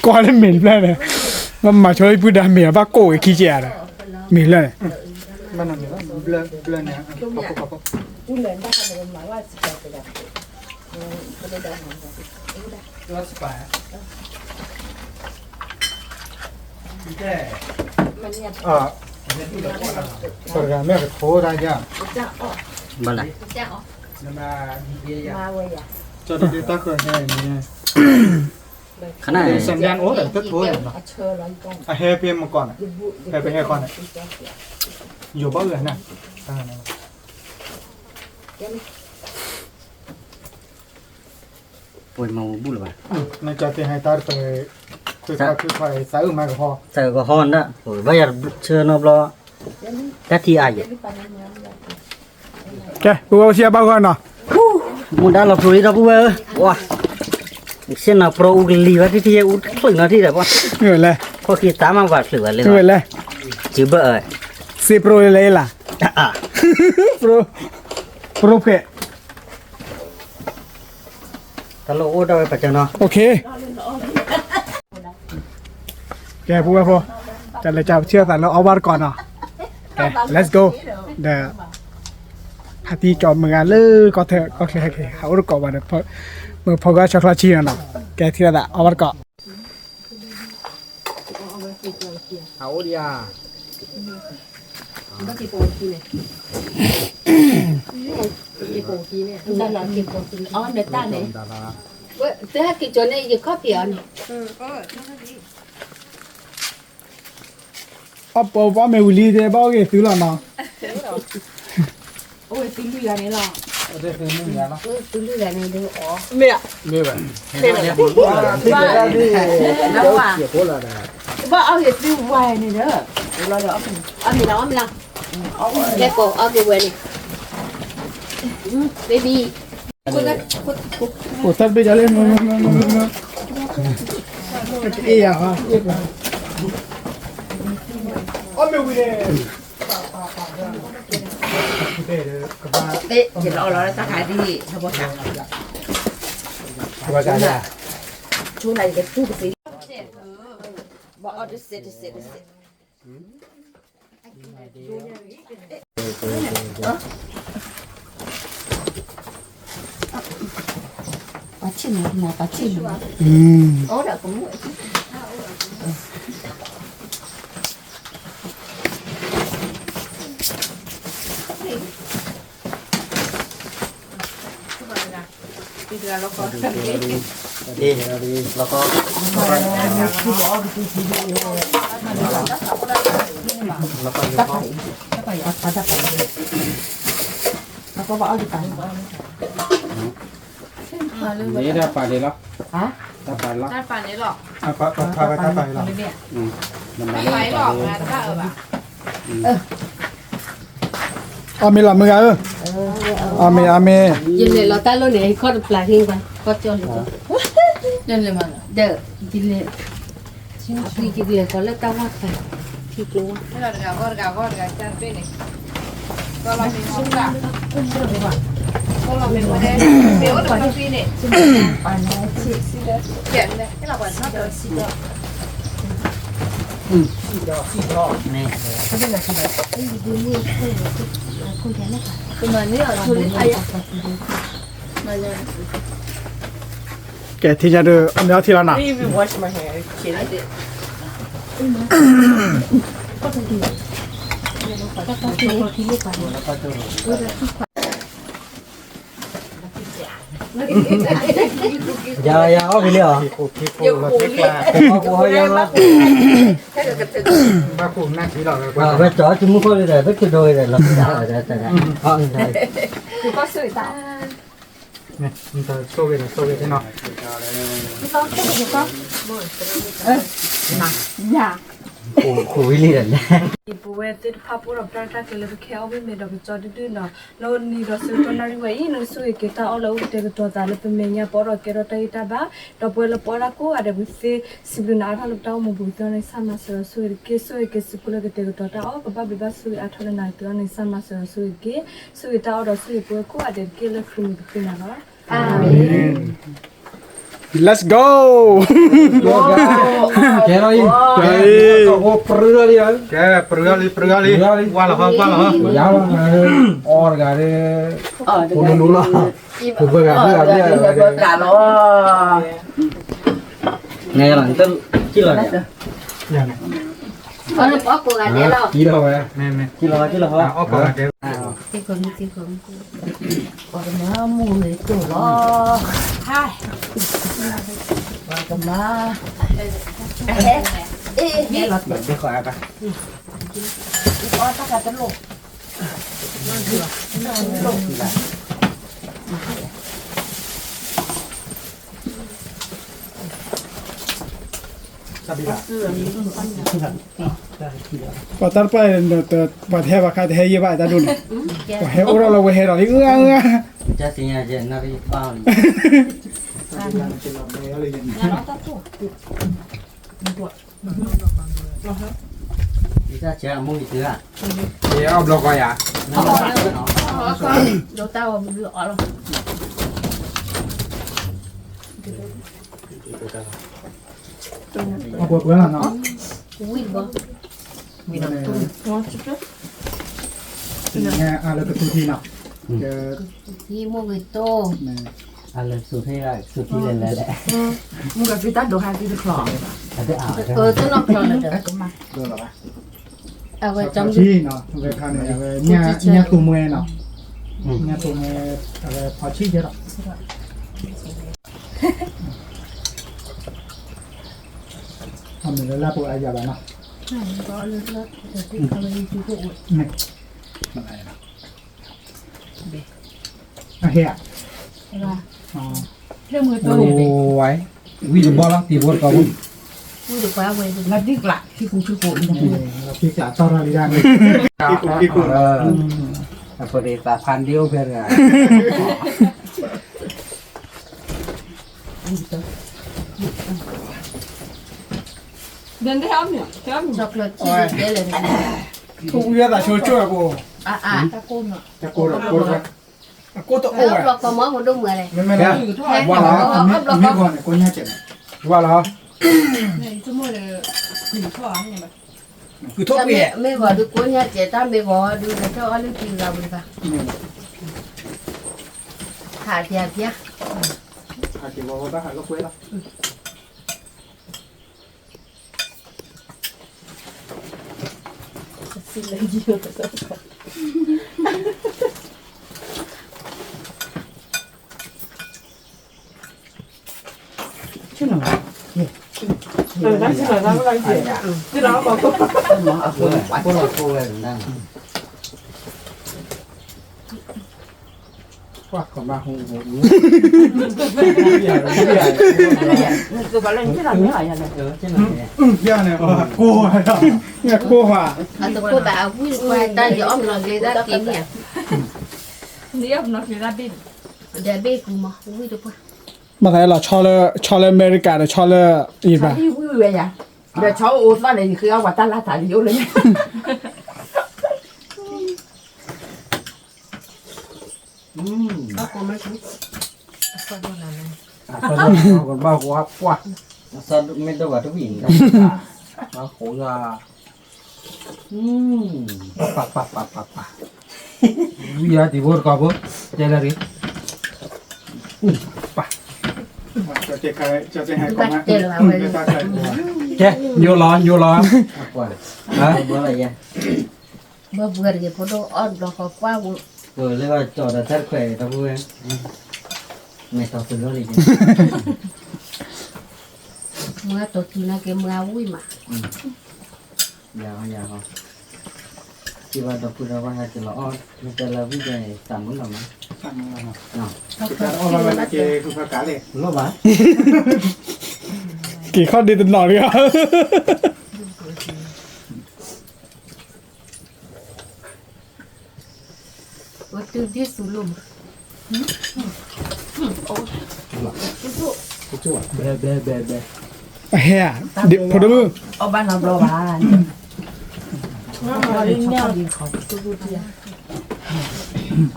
ကွၢ်လၢမ့ၤတဖျၢၣ်န့ၣ်, မ့ၢ်မၤဆိလၢပုၢ်ဒါမ့ၤအဘၣ်ကိၣ်ဝဲခံကဲးဒီး, မ့ၤဖျၢၣ်န့ၣ်, ပှၤတဂၤမ့ၢ်ကထိတၢ်ယါ, ဘၣ်လဲၣ်, တၢ်ဃၢၤဟဲန့ၣ်, ခန စံဒၣ်အိၣ်ဒီးတထိနီၤ, အဟဲဖဲမကီၢ်န့ၣ်, ဟဲဖဲဟဲကီၢ်န့ၣ်, ယိၤဘၣ်ဂၤန့ၣ်, ပှၤမၤဝဲဘူၣ်လၢၤဘၣ်, နကၢ်သ့ၣ်ဟဲတၢ်တပၢၤ, သးအုၣ်မၤကဟီ, သးအုၣ်ကဟီန့ၣ်, ဘၣ်ယၤဆၢနီတဘျီ, တၢ်ထံၣ်အါယဲၢ် ကဲ ပဝဲအိၣ်ဆံအဘၣ်ဂီၢ်နီၤ, မူဒါလီၤဖျိလံဒီပုၢ်ဝဲၢ်ဧၢ, ပှၤ, စ့ၢ်နီၤ ပရိအူကလံၤဘၣ်ထံၣ်ထံၣ်ယဲၢ်အူတချုးနီၤထံၣ်ဒီးပှၤ, မ့ၢ်ဝဲလဲၣ်, ဖီၣ်ခံသးမးပှၤချုးဘၣ်လၢ, မ့ၢ်ဝဲလဲၣ်, စံးဘၣ်, စ့ပရိလဲၣ်လၢ, ပရိဖဲ တၢ်လီၢ်အိၣ်ဒၣ်ဝဲပှၤကညီ, ကဲ ပုၢ်ဝဲၢ်ဖိ, တၢ်လဲၤကပထံၣ်လိာ်သးလၢအီၣ်ဘၣ်တကိးနီၤ, ကဲ let's go, ဒီး ဟးသံကၠီမုၢ်ဂၤလၢ ကီၢ်ချၢဟဲက့ၤ ဟးအိၣ်တကိးဘၣ်ဒီး မုၢ်ဖီဂီၢ်ဆီချီဆံနီၤ, ကဲထံၣ်လိာ်သးအီၣ်ဘၣ်တကိး ဟးအိၣ်ဒံးဧါ, အီၣ်နတၢ်န့ၣ်, တဟဲက့ၤကၠီန့ၣ် ယခီၣ်ဖံးအီၤန့ၣ်, အီၣ်ပီပီမ့ၢ်ဝံၤလံတဲဘၣ်အီၣ်ဂ့ၤသုလီၤနီၤ, အိၣ်ဝဲသုလွံၢ်ဂၤန့ၣ်လီၤ, သုလွံၢ်ဂၤန့ၣ်ဒုးအီၣ်, မ့ၢ်, မ့ၢ်ဘၣ်, ဘၣ်အီၣ်ဂ့ၤသုဝဲန့ၣ်ဒီး, အီၣ်မ့ၢ်လီၤ အီၣ်မ့ၢ်လီၤ, ကဲကိးအီၣ်ဂ့ၤဝဲန့ၣ်, baby, အိၣ်တၢ်တဘ့ၣ်ဒ်လဲၣ်, အ့ၣ်ယၤ, အီၣ်မ့ၢ်ဝံၤန့ၣ် ယလီၤလီၤတၢ်ခါဒ်, ဘၣ်အီၣ်တစဲးတစဲးတစဲး, ပှၤဆ့ၣ်နီၤ ပှၤဆ့ၣ်နီၤ, မ့ၢ်တၢ်ပာ်န့ၣ်လီၤ, တၢ်ပာ်လီၤ, တၢ်ပာ်လီၤ, အီၣ်မ့ၢ်လီၤမုၢ်ဂၤဧၢ, အီၣ်မ့ၢ်အီၣ်မ့ၢ်, ယလဲၤလီၤတၢ်လီၢ်န့ၣ် ဟံးခီၣ်တပျၢ်ဟံးပှၤ ကီၢ်ကၠီလံ, ဒီး, ဒီး, ယလဲၤ, ယလဲၤကီးလၢတၢ်ဝၢ်ဖး, ထံကျိဝၢ်, ကဲ ထံၣ်ညါဒီး အီၣ်မ့ၢ်အီထံလီၤနီၤ, ယၤယၤအီၣ်က့ၤလံအီၤ, ဘၣ်ကူၣ်နၢ်ထံလီၤ, ဝဲကၠီၤကမူခိၣ်လံဒီး ပခိၣ်ဒိဝဲဒီးလီၤ, ဆိၣ်ဂ့ၤဒီးဆိၣ်ဂ့ၤနီၤ, ယၤ ပဝဲသ့ၣ်တဖၣ်ပအိၣ်ဒီးပတၢ်ရဲၣ်တၢ်ကျဲၤလၢပခဲအံၤ မ့ၢ်ဒီးကစီဒုၣ်ဒုၣ်နီၤ, လၢနံၤဒီးဆၢကတီၢ်နၣ်ရံၣ်ဝဲအံၤ နကဆိၣ်ဂ့ၤက့ၤတၢ်အီၣ်လၢအအိၣ်ကတဲာ်ကတီၤသးလၢပမဲာ်ညါ ပအိၣ်ဒီးကဲထီၣ်တၢ်ဂံၢ်တၢ်ဘါ, ဒီးပဝဲလၢပအီၣ်တၢ်ကိးဂၤဒဲးပူၤသ့, စံးဘျုးနၤအါထီၣ်လၢပတၢ်အိၣ်မူပူၤ ကသ့ၣ်နီၣ်န့ၣ် ဆၣ်မၤစၢၤဒီးဆိၣ်ဂ့ၤတက့ၢ်, ဆိၣ်ဂ့ၤက့ၤစူးကိးလၢကတဲာ်ကတီၤတၢ်အီၣ် ကဘၣ်ဘျုးဘၣ်ဆိၣ်ဂ့ၤအါထီၣ်လၢနၤ ကသ့ၣ်နီၣ်န့ၣ် ဆၣ်မၤစၢၤဒီးဆိၣ်ဂ့ၤတက့ၢ်, ဆိၣ်ဂ့ၤတၢ်အီၣ်ဒီးဆိၣ်ဂ့ၤပဝဲကိးဂၤဒဲးတက့ၢ်လၢခရံာ်မံၤပဃ့နၤလီၤ. အၤမ့ၣ်. Let's go. ကဲလီၤအံၤ, ကဲလီၤအံၤ, ကဲ, ပရူလီၤလံ, ပရူလီၤလံ, ဝါလီၤဟီ, ဝါလီၤဟီ, ယၤလီၤ, အီၣ်တဂၤဒီး, ပူနူနူလီၤ, ပဘၢဂၤဘၢဂၤဘၢဂၤ, နဲလီၤ, ကံလီၤ, ကံလီၤဝဲ, ကံလီၤ, ကံလီၤဟီ, ပှၤကမၤမူဂ့ၤတိၢ်လီၤ, ပှၤကမၤ, အ့ၣ်, အီၣ်တၢ်ခါတလိၣ်, ပှၤတၢ်တပၢ်, ပှၤတဟဲဘၣ်ခါတဟဲယဲၢ်ဘၣ်တၢ်ဒိၣ်န့ၣ်, ပှၤဟဲအိၣ်ထီၣ်လီၤဝဲဟဲဒီးလံ, အၢအၢအၢ, ယအီၣ်ဘျီကီယၤ, အီၣ်ပှဲၤပှဲၤလီၤနီၤ, ဝံၣ်ဘီ, ဝံၣ်နီၤ, အါလၢကသူထံနီၤ, ထံမိၢ်ဂ့ၤတိၢ်, အါလၢကသူထံ, ကသူထံလဲၤလဲၤလဲၣ်, မုၢ်ကသံတၢ်ဒိးဟဲသံတချီ, တနီၤချီလၢၤဒီး အဝဲ ဖီဆံနီၤ, အဝဲခါန့ၣ် အဝဲ ညၣ်သိမွဲနီၤ, ညၣ်သိမွဲ အဝဲဖီဆံကဲဒီး, အမ့ၢ်လၢလၢပှဲၤအယၤဘၣ်နီၤ, အဟဲဧါ, ဝံၣ်တဘီလီၤ တံၤဖိတကီၢ်ဖိ, ဝံၣ်တပှၢ်ဝဲ, လီၤတံၢ်ကျး ထံကူထံကူ, လီၤတံၢ်ကျးတီၢ်ထီၣ်လံဒၣ်န့ၣ်, အပရ့သးဖးဒိၣ်ဖဲတဂၤ, ဝံၣ်သးဆိကၠိၣ်အပူၤ, အကိၣ်တအိၣ်ဝဲ, မ့မ့ၢ်လီၤ, မ့ၢ်ဂီၤန့ၣ် ကိညၢ်စဲး, ဝါလီၤ, ကုၤထီၣ်ကွံာ်, မ့ၢ်ဂီၤဒုးကိညၢ်စဲး တၢ်မ့ၢ်ဂီၤဒုး ကထီၣ်အီၣ်လၢတံၤဂၤဝံၤဘၣ်, ဟးက့ၤပၠါ, ဟးက့ၤဝဲဝဲဘၣ် ဟးလီၤကွဲလီၤ. ပှၤကမၣ်ဟူ, ယၤန့ၣ် ကိၢ်, ကိၢ်ဧါ, အကိၢ်ဧါ, ဘၣ်သးလီၤ ဆီလၢအမဲရကၤဒီး ဆီလၢအံၤဘၣ်, ဒီးဆီအိၣ်သီန့ၣ် ယဃ့အီၣ်ပှၤတၢ်လၢ်တၢ်လံအိၣ်လၢ ဘၣ်ဃိပှၢ်, မ့ၢ်ဒိၣ်ဘၣ်တဝံၣ်န့ၣ်, ဘၣ်ဃိယွၤ, ပၢ်ပၢ်ပၢ်ပၢ်ပၢ်, ဝံယွၤတံၤဖိတကီၢ်ဖိ, တဲလၢရံ, ပၢ်, ကဲ, ညိလီၤ ညိလီၤ, ဘၣ်ဘှီတဂ့ၤ ဖိဒိၣ်အီၣ်တဘျီဃီပှၢ်ဝဲ, ပလၢကီၢ်ကၠီၤဒီးတၢ်တခွဲးဒီပုၢ်ဝဲၢ်, မဲာ်တီၤသုးလီၤလံ, မုၢ်ဂၤတီၤသုးနာ်က့ မုၢ်ဂၤဝံၣ်မး, ယၤဟီ, ယၤဟီ, စံးဘၣ်ဒီပုၢ်ဒီဝဲၢ်ဟဲက့ၤလီၤအီၣ် မ့ၢ်တဲလၢဝံၣ်က့ၤသးမုာ်လီၤမး, လီၤဘၣ်, က့ၤခီၣ်ဒ့တနီၤဒံးဧါ ဝဲတုၤဒ်သူလိၤမး, အဟဲဧ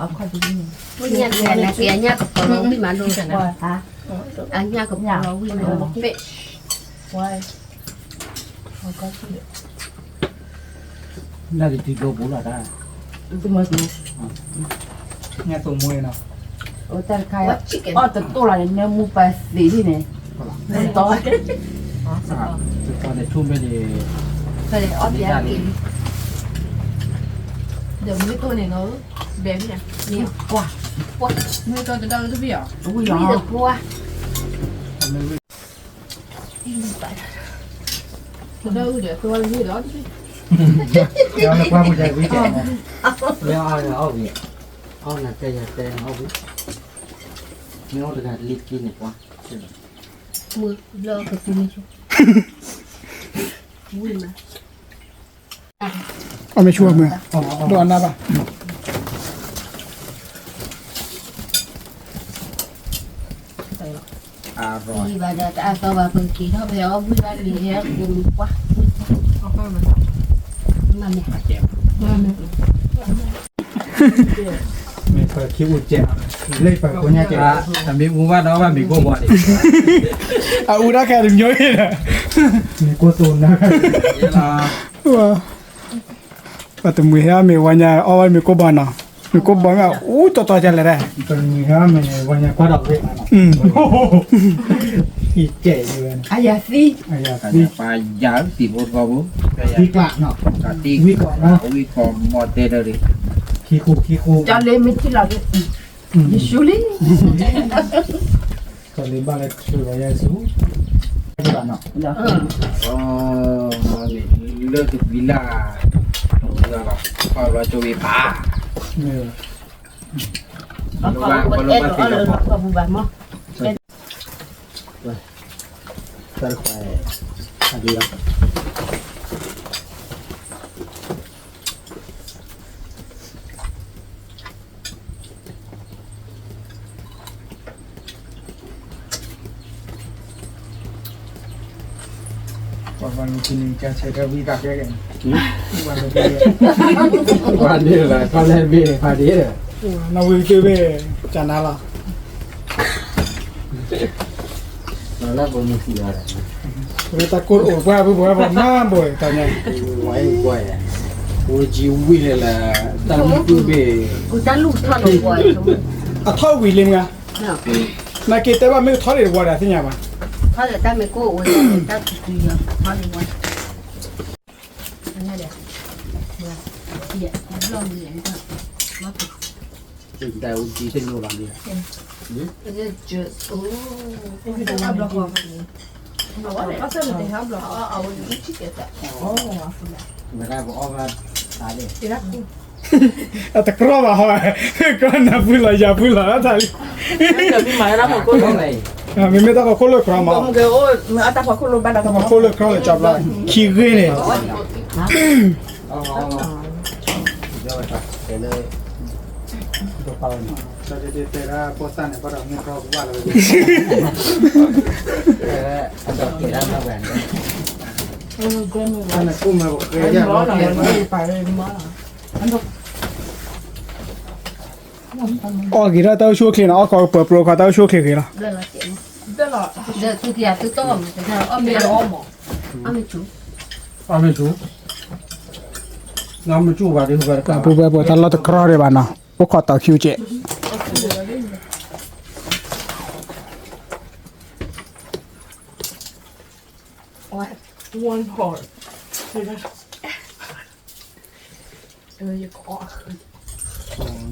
ါ, ဖိဒိၣ်မုၣ်, အီၣ်ဘၣ်နီတဘျီဘၣ်, အညၣ်ကပီၤလီၤဝံၣ်မးဒိၣ်, အညၣ်ကပီၤလီၤဝံၣ်မးဒိၣ်, နတံၤကျိပူၤလီၤတၢ်, ညၣ်သိမွှေးနီၤ, အီၣ်တတိၢ်လီၤန့ၣ် မ့ၢ်မူပှၤသ့ၣ်ဒ်န့ၣ်, တတီၤ, တတီၤန့ၣ် ဆိမ့ၢ်န့ၣ်, အီၣ်တၢ်လံ, ဒီးမ့ၢ်တိၢ်န့ၣ်နီၤ, ဘဲမ့ၢ်, မ့ၢ်တိၢ်တဒီတဘ့ၣ်ဧါ, ဝံၣ်ဒီးပှၢ် တဒီအုၣ်ဒီး သဝီလၢဟံၣ်ဒီး, မ့ၢ်အီၣ်အီၣ်ဝံၤ, အီၣ်နတဲယၤတဲအီၣ်ဝံၤ, မ့ၢ်အီၣ်တဂၤလံတက့ၢ်န့ၣ်ပှၤ, မုၢ်လၢကသူမ့ၢ်ဆိ, ဝံၣ်မး အီၣ်မ့ၢ်ဆူၣ်မုၢ်, ဒိၣ်အနၢ်ဘၣ်, ဘၣ်ဒီးတအါသီဘၣ်ပက့ၤထီၣ်ဖဲအီၣ်ဘှံးဘၣ်လံဟဲပူၤမုၢ်ပှၢ်, မ့ၢ်ပှၤခံအူကဲး, လၢပှၤကိးညါကဲး, အမ့ၢ်အူဘၣ်ဒီးဘၣ်မ့ၤကိၢ်ဘီန့ၣ်, အအူတၢ်ခဲတမံၤအံၤဒီး, မ့ၤကိၢ်သိနၢ်, ပှၤတမှံၤဟဲအီၣ်မ့ၤဝဲညါ အီၣ်ဝဲမ့ၤကိၢ်ဘီနီၤ, မ့ၤကိၢ်ဘီမ့ၢ်အူတီတီကလဲၣ်, တမှံၤဟဲအီၣ်မ့ၤဝဲညါကွၢ်ဒီးဝဲ, အံၤကဲးအံၤဝဲ, အယၤသံ, အယၤသံ, ပှၤယၤသံဖိတဘီဖိ, သံကျးနီၤ, ဝံၣ်ကီးနီၤ, ဝံၣ်ကီးမီၢ်တဲဒီး, ခံဃူခံဃူ, ကၢ်လ့မ့ၢ်ထံၣ်လီၤ, ယဆူလံ, ကၢ်လ့ဘၣ်လၢထံလီၤယဲဆူ, ဘၣ်နီၤ, လၢတကွံလၢ်, လီၤကၠိဝံၤပၢ်, ဘၣ်ဘၣ်ဘၣ်, ပှၤဘၣ်လူၤက့ၤန့ၣ် ကဆဲးတၢ်ဝံသးကဲကဲန့ၣ်, ပှၤန့ၣ်လီၤ ထီၣ်လဲၣ်ဘ့ၣ်ဖးဒ့ဒီး, နီၢ်ဝံသ့ၣ်ဘ့ၣ် ကနၤလီၤ, လၢတၢ်ကိၢ်အိၣ်ပှၢ်ပှၢ်ပှၢ်မၤဘိးတၢ်ညါ, ဝဲကဝဲ, ဝဲကဝဲ, တၢ်လူၢ်ဘ့ၣ်, တၢ်လူၢ်ထီၣ်လီၤ, အထီၣ်ဝံၤလံမ့ၢ်, နာ်က့တဲဘၣ်မ့ၢ်ကထီၣ်ဒံးတဝီဒီးသ့ၣ်ညါဘၣ်, ထီၣ်ဒီးတၢ်မ့ၢ်ကိၢ်အိၣ်ဝဲ, တၢ်တတုၤယီၤထီၣ်ဒံးဝဲ, ဘၣ်, အတကြီဘၣ်ဟီ, ကနၤဖုလီၤယၤဖုလီၤတၢ်လံ, မ့မ့ၢ်တၢ်ဖီခိၣ်လၢကြီမး, တၢ်ဖီခိၣ်လၢကြီဘျီ, ခံဂ့ၢ်န့ၣ် အီၣ်က့ၤထီၣ်တၢ်အိၣ်ဆူၣ်အိၣ်ချ့နီၤ, အီၣ်ကီးပၢၤပၢၤခီ တၢ်အိၣ်ဆူၣ်အိၣ်ချ့ဂ့ၤလီၤ, အီၣ်ကီးပၢၤပၢၤခီ တၢ်အိၣ်ဆူၣ်အိၣ်ချ့ဂ့ၤလီၤ, အီၣ်မ့ၢ်ဆူၣ်, အီၣ်မ့ၢ်ဆူၣ်, ပူၤပူၤပူၤ တၢ်လီၢ်တကြီဒံးဘၣ်နီၤ, အိၣ်ခိးတီၤခံ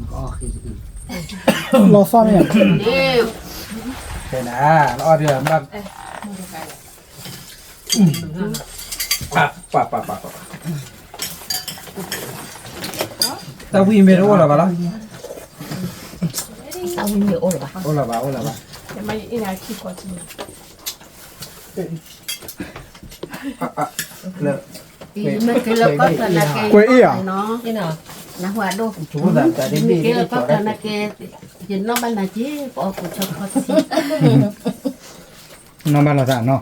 ကဲး လီၤသီၣ်န့ၣ်, ဖဲနၤ လၢအီၣ်ဒံးဘၣ် ပၢ်ပၢ်ပၢ်ပၢ်ပၢ် တၢ်ဝံၣ်မ့ၢ်တအိၣ်လၢၤဘၣ်လီၤ, တၢ်ဝံၣ်မ့ၢ်အိၣ်လၢၤဘၣ်, အိၣ်လၢၤဘၣ် အိၣ်လၢၤဘၣ်. မ့ၢ်က့ၤလၢကီၢ်ချၢနၤက့ၤ, ကွဲးအံၤဧါ, နဟူးဒိၣ်, မ့ၢ်က့ၤလၢကီၢ်ချၢနၤက့ၤ, ယနီၣ်ဘၣ်နၤက့ၤ ပအီၣ်ကူးဆီခီၣ်ဆံ, နီၣ်ဘၣ်လီၤသးနီၤ,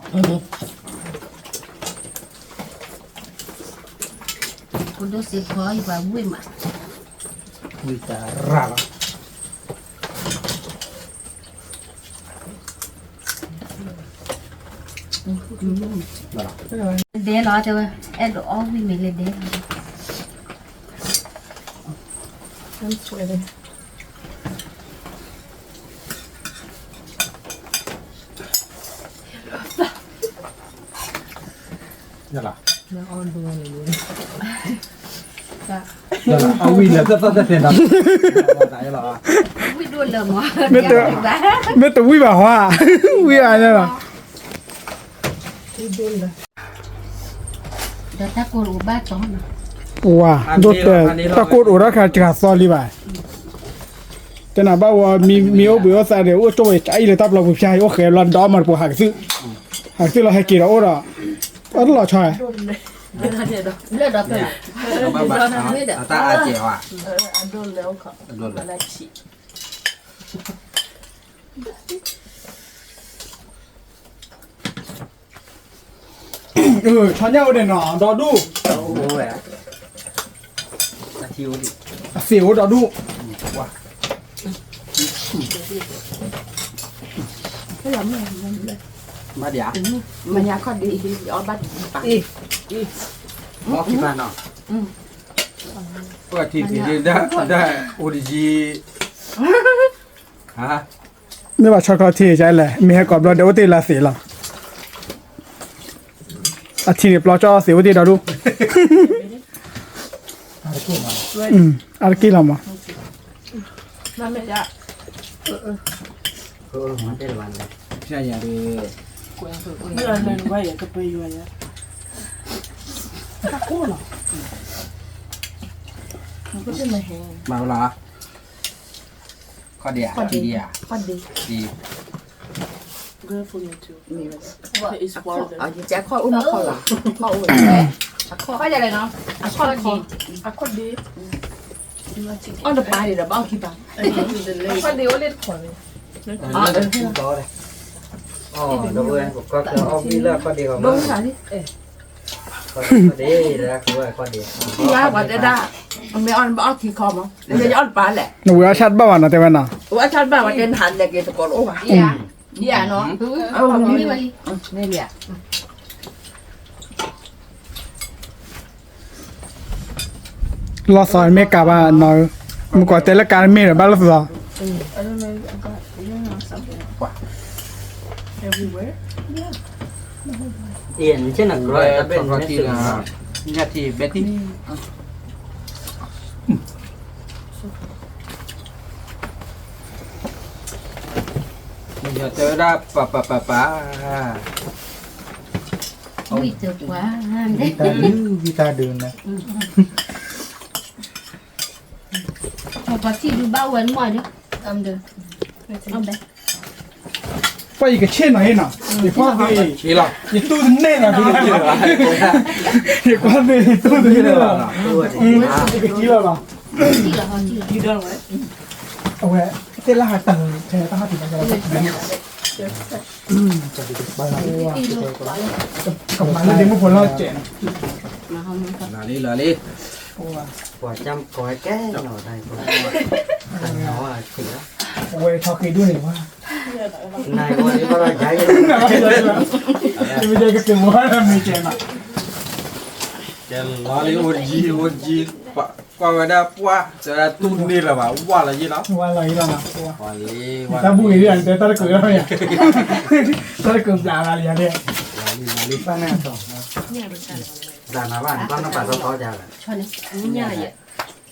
ဖိဒိၣ်စ့ၢ်ကီး ယပှၤဝံၣ်မး, ဝံၣ်တၢ်ရၣ်လီၤ. ဒဲလီၤတဲဝဲ, အဲၣ်ဒိးအီၣ်ဝံၣ်မ့ၢ်လၢဒဲလီၤ. အဝံၣ်လၢ မ့ၢ်တဝံၣ်ဘၣ်ဟါ, ဝံၣ်အါလီၤ. ဝၤ ဒိၣ်တဲ တၢ်ကိၢ်တအိၣ်တၢ်ခါစှၤသီလံဘၣ်. တဲနၤဘၣ်ဝဲ မ့ၢ်အိၣ်ဘှံးအိၣ်သါဒီး အိၣ်ကၠိဝဲအံၤလၢတၢ်ပျီပူၤဖၠါ အိၣ်ဃဲၤဘျီဒီမါတပူၤဟးကသုၣ်, ဟးကသုၣ်လီၤဟဲက့ၤဒီးအိၣ်ဒီး, အတလီၤဆီ, လၢဒီးတၢ်, ဆီညၣ်အိၣ်ဒံးနီၤ ဒီဒူၣ်, အသ့ၣ်အိၣ်ဒီဒူၣ်, မ့ၢ်ညါခီၣ်ဒ့, အီၣ်ဘၣ်တပၤ, အီၣ်ခံပၤနီၤ, ပှၤထံၣ်ဒၣ်အိၣ်တယံၤ, မ့ၢ်ဘၣ်ဆီခီၣ်ထံၣ်ကလဲၣ် မ့ၢ်ဟဲကိးဘျီဒီးအိၣ်တ့ၢ်လၢသ့ၣ်လီၤ, အထံၣ်န့ၣ်ပျီကၠီသ့ၣ်အိၣ်တ့ၢ်ဒီဒူၣ်, အါတက့ၢ်လီၤမး. မၤဝဲလီၤ, ခီၣ်ဒ့ဧါ, ခီၣ်ဒ့, ခီၣ်ဒ့, ခီၣ်အိၣ်မးခီၣ်လီၤ, ခီၣ်အိၣ်, ခီၣ်ဒ့, အခီၣ်ဒ့, အီၣ်တပၤန့ၣ်ဒီးဘၣ်အီၣ်ခံပၤ, အခီၣ်ဒ့အိၣ်လၢတခီန့ၣ်, အီၣ်ဝံၤလၢအခီၣ်ဒ့, ယၤပှၤတဲဒၣ်, မ့ၢ်အီၣ်ဘၣ်အီၣ်ခံခီမး, နဝံၤအီၣ်ဆၣ်တဘၣ်ဘၣ်နီၤ တဲဝဲနီၤ, ဝံၤအီၣ်ဆၣ်တဘၣ်ဝဲတဲနဟးလဲၤက့ၤသကိးတအိၣ်ဘၣ်, ယၤနီၤ, မ့ၢ်လံ, လီၢ်သီမ့ၢ်ကးဘၣ်နီၤ, မုၢ်ကီးတဲလၢကးမ့ၢ်ဒီးဘၣ်လီၢ်သီ, မ့ၢ်တဲဝဲဒၣ် ပၢ်ပၢ်ပၢ်ပၢ်, ဝံၣ်တပှၢ်, ဝံၣ်တၢ်ဒုး, ဝံၣ်တၢ်ဒုးန့ၣ်, ပှၤထံၣ်ဒုးဘၣ်ဝဲမီၢ်ဒုး, ပှၤယကဆ့ၣ်နီၤဟ့ၣ်နီၤ, ယကွၢ်သ့, ယတူၢ်တန့ၢ်လီၤ, ယကွၢ်သ့ ယတူၢ်တန့ၢ်လီၤ, ယကထံၣ်လီၤနီၤ, အဝဲ, သ့ၣ်လၢဟးတၢ်, ဖဲတၢ်ဟးတံၢ်ဘၣ်, ကမၤလၢဒ့မုၣ်ဖိလီၤစဲးနီၤ, လီၤလံ, လီၤလံ, ပှၤကၠၢ်ကီးကဲနီၤ, အဝဲထီၣ်က့ၤဒိၣ်န့ၣ်ဝဲ, နကက့ၤမၤမ့ၢ်ကဲနီၤ, လီၤလံ အိၣ်ယံၤ အိၣ်ယံၤ, ကွၢ်ဝဲဒၣ်ပှၢ် တဲဝဲဒၣ်တူၢ်န့ၢ်လၢၤဘၣ် ဝါလီၤယံၤလီၤ, ဝါလီၤယံၤလီၤ, တၢ်ဘူၣ်အံၤ တၢ်တကုးလီၤ, တၢ်တကုးဘျးလီၤယၤန့ၣ်, ဘျးနၤဘၣ် နဘၣ်နီၢ်ပာ်ထီထီယၤလီၤ, ညၣ်ယဲ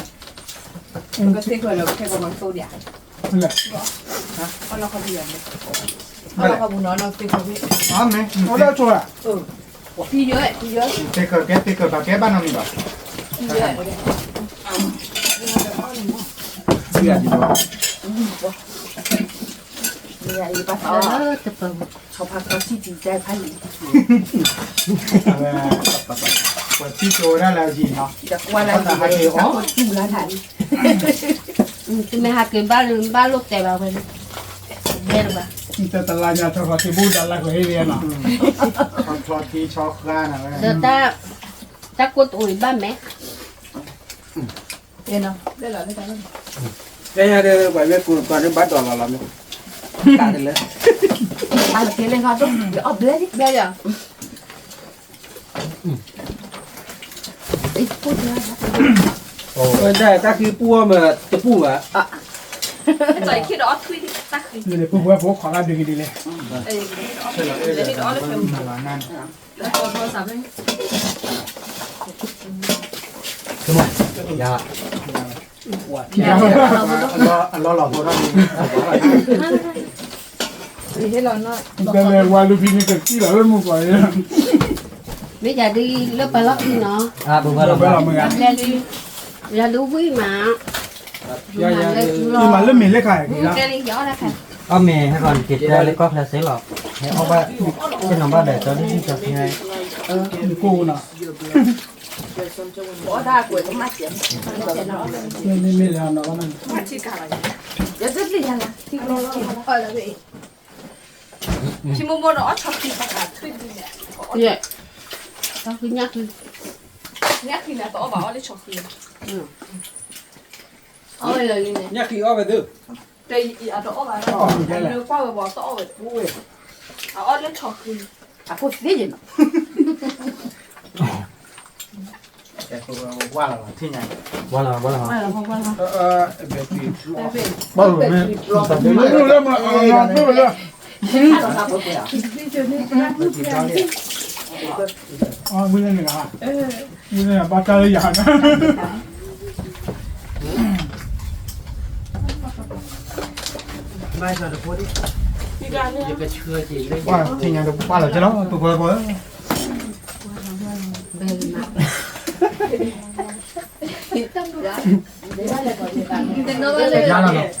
ကသ့ၣ်ခွဲးလၢခဲကီးမၤသိဒံးဧါ, အလီၢ်ခီပူၤယၤန့ၣ်, အလီၢ်ခီပူၤနီၤ နီၢ်သ့ၣ်ခွဲးဖဲ, အမ့ၢ် အိၣ်လၢအဆိဧါ, ဖံယဲၢ် ဖံယဲၢ်, သ့ၣ်ခွဲးကဲ သ့ၣ်ခွဲးဘၣ်ကဲဘၣ်နီတမံၤဘၣ်, ဖံယဲၢ်, ဘၣ်သးလၢတပၢၤ, ဆီဖါခီထံၣ်တံၤတဲဖးယံၤ, ပှၤထံၣ်ကၠိဝဲဒၣ်လၢယံၤနီၤ, တတူၢ်လၢ်ထးလံ, တမ့ၢ်ဟးက့ၤဘၣ်လၢဘၣ်လိၣ်တဲဘၣ်ဝဲန့ၣ်, ဘဲလၢၤဘၣ်, တလါညါ ဆီဖါထံဘူၣ်ဒၣ်လၢကဟ့ၣ်လံနီၤ, ဆီဖါထံဆီဃါနၤဝဲ, ဒီးတၢ်ကိၢ်တအိၣ်အံၤဘၣ်မဲာ် တဲညါဒီး ပှၤမ့ၢ်ကူးကီးန့ၣ် ဘၣ်ဒိးလီၤလီၤမ့ၢ်, တၢ်တလၢ, အက့ၤလၢခီဒိၣ် အီၣ်ဘျဲၣ်လံ ဘျဲၣ်လံ, တၢ်ဃံပူၤအီၤမ့ၢ်တပူၤဘၣ်, ပူၤဝဲဖိခွါကဒုးကဒုးလဲၣ် အလီၢ်လီၤဖိထီၣ်န့ၣ်, ကလဲၤဝါလူၤဖံန့ၣ် ကသံလီၤလၢမုၢ်ကီး, မ့ၢ်ယၤဒုးလၢပှၤလီၢ်ခံနီၤ, ယၤဒုးဝံၣ်မး, မၤလၢမ့ၢ်လၢခါ, အီၣ်မ့ၢ်ဟဲကီးက့ၤတဲလၢကီၢ်ချၢစ့လီၤ, ဟဲအီၣ်ဘၣ်, ကနီၤဘၣ်ဒီး ကၠီဒံၣ်ကၠီဖဲ, ကိၢ်နီၤ မ့မ့ၢ်လၢနီၤဘၣ်နီၤ, ထံမိၢ်မိၢ်ဒီးအီၣ်ဆီဃံ, ညၣ်ဃံ, ညၣ်ဃံန့ၣ် တအီၣ်ဘၣ်အီၣ်လၢဆီဃံ, အီၣ်ဝဲလၢလံန့ၣ်, ညၣ်ဃံအီၣ်ဝဲသ့, တအီၣ်ဘၣ်, ကွၢ်ဝဲဘၣ်တအီၣ်ဝဲ, အအီၣ်လၢဆီဃံ, အဖိသ့ယနီၤ ဝါလီၤ, ဝါလီၤ, ဝါလီၤ, ဝံၤလၢနဂၤ, ဝံၤလၢနဂၤ, ဘၣ်တၢ်လၢယၤ, ယကဆှၢက့ၤလၢ, ဝါလီၤက့ၤလီၤ ပပှၤပှၤ ယၤလီၤနီၤ, ယၤ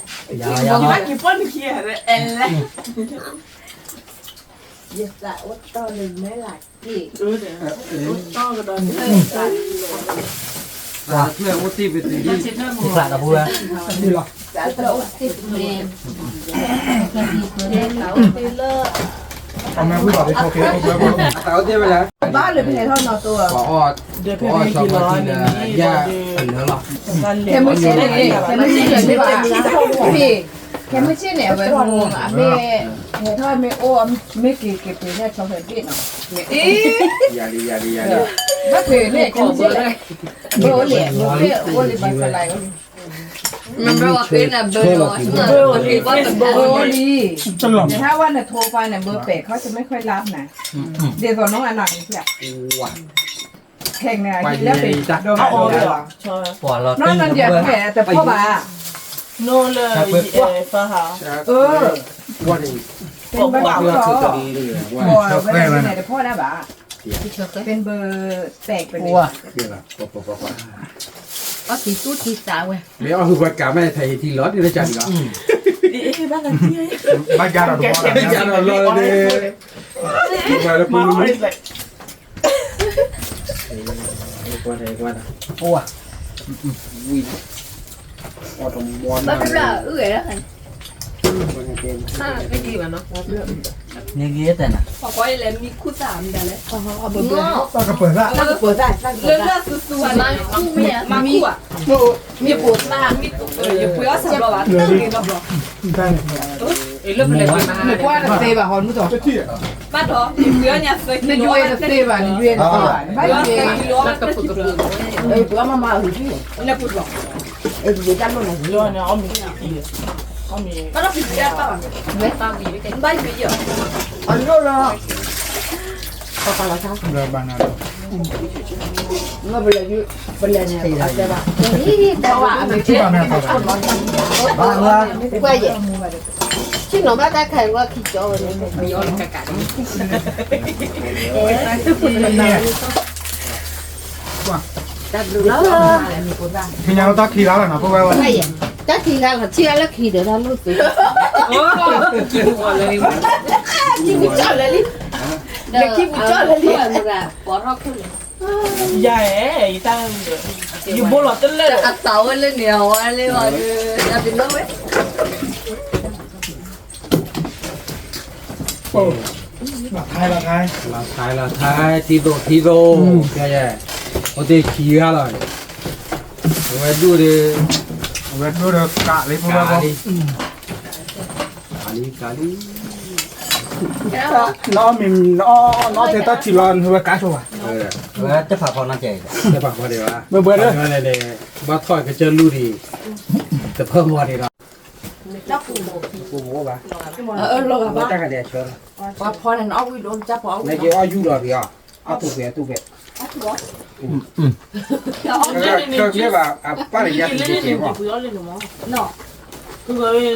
လီၤ, ယၤလီၤ, ယသးအိၣ်တီၢ်လၢမဲလၢ်, သးအိၣ်တီၢ်ပတံၤ, သးအိၣ်တီၢ်ပတံၤ, သးအိၣ်တီၢ်လၢ ဘၣ်လၢဖဲထီၣ်နီၢ်တိၢ်, ပအီၣ်လၢလီၤ, ခဲမုၢ်ဆ့ၣ်န့ၣ်, ခဲမုၢ်ဆ့ၣ်န့ၣ် အဝဲ, အမ့ၢ်, ဟဲထီၣ်မ့ၢ်အိၣ်, မ့ၢ်က့ၤက့ၤပှ့ၤန့ၣ် chocolate ဘ့ၣ်နီၤ, ဘၣ်ဖဲန့ၣ် ခဲမုၢ်ဆ့ၣ်, ဘၢအိၣ်လံ, ဘၢအိၣ်လံ ဘၣ်ဆၣ်လၢ ဘၢအိၣ်လံ, နဟးဝဲနထိခွါန့ၣ် ဘၢပဲာ်ခီၣ်တမ့ၢ်ခွဲလါနၤ, ဒ်သိးနီၢ်အနၤန့ၣ်, ခဲန့ၣ်လၢ, နီၢ်နီၢ်ဒ်ဖဲတဖီၣ်ဘၣ်, နီၢ်လၢ, ပှၤန့ၣ်, ပှၤန့ၣ်, တဖီၣ်ဒၣ်ဘၣ်, ပဘၢပဲာ်ပန့ၣ်, အီၣ်ကံၢ်သူၣ်ကံၢ်သးဝဲ, မ့ၢ်အီၣ်ဟုၣ်ပှၤကးမ့ၢ်ထဲအံၤထံလီၤ ဒ်လၢကၢ်ဒံးလီၤ, ဘၣ်ကးဒီးတဘီ, ဘၣ်ကးဒီးလီၤန့ၣ်, ပှၤလၢပူၤ, ဝံၤ, အီၣ်တမီၤနၤ, မ့ၢ်ဂ့ၤတဲနၤ, ပှၤကွၢ်လၢမံခူၣ်သၣ်မတၤလဲၣ်, တၢ်ကပၢၤသၣ်, တၢ်ကပၢၤသၣ်, လၢလၢသူသူဝဲန့ၣ်, မံခူၣ်, မံခူၣ်, ယပှ့ၤအီၣ်စးဘျီဘၣ်, တၢ်ဂ့ၤနီတဘျီ, နကွၢ်တသ့ဘၣ်ဟီ, ဘၣ်ဒီး, နယွဲတသ့ဘၣ်, နယွဲတသ့ဘၣ်, နယွဲ, ပှ့ၤအီၣ်မးမးအုၣ်, နပှ့ၤဘျီ, တၢ်လိၣ်န့ၣ်, ဘၣ်ဒီး, ဘၣ်ယွဲယီၤ, အလိၣ်လီၤ, ပပာ်လီၤဆါ, ပလဲၤ, ပလဲၤန့ၣ်, ဘၣ်, ကွၢ်ယဲၢ်, ဆ့ၣ်နီၤဘၣ်တၢ်ခါအံၤဝဲခံကၠီဝဲန့ၣ်, တၢ်ဘျုးလီၤ, တၢ်ခံဂၤလီၤ, တၢ်ခံဂၤလီၤ, ထံဂၤလၢခံဒီးတၢ်လိၣ်သု, ခံပူၤကၠီၣ်လၢလံ, ခံပူၤကၠီၣ်လၢလံ, ပိာ်ထီၣ်ခိၣ်လံ, ယၤ, ယဘိလီၤတလၢ, အသးဝဲလၢန့ၣ်အဝဲလၢ, တၢ်တနီၣ်ဝဲ လီၤထဲ, လီၤထဲ, လီၤထဲ, ထံသိး ထံသိး, အိၣ်တ့ၢ်ခံဂၤလီၤ, အဝဲဒိၣ်ဒီး, အဝဲဒိၣ်ဒီးကးလံ, ကးလံ, ကးလံ, ကးလံ, နအီၣ်မ့ၤနအီၣ်နီၢ်ထဲတၢ်ထံလီၤ နဝဲကးဆိဘၣ်, ဝဲတဖးဖီနီၢ်ကဲ, တဖးဖီဒံးဘၣ်, ဘၣ်ထီၣ်ကစၢၢ်လူၢ်ဒံး, တဖၢမီၤဒံးဒီး ပှၤဖီန့ၣ် နအီၣ်ဝံၣ်ဒိၣ် နကၢ်ဖီအီၣ်ဝံၣ်လီၤ, နကအီၣ်ယူၢ်လီၤက့ၤအီၤ, အီၣ်တူၢ်ဖဲအတူၢ်ဖဲ, ကဘၣ်အပၢ်န့ၣ်ညါတက့ၢ်က့ၤဘၣ်,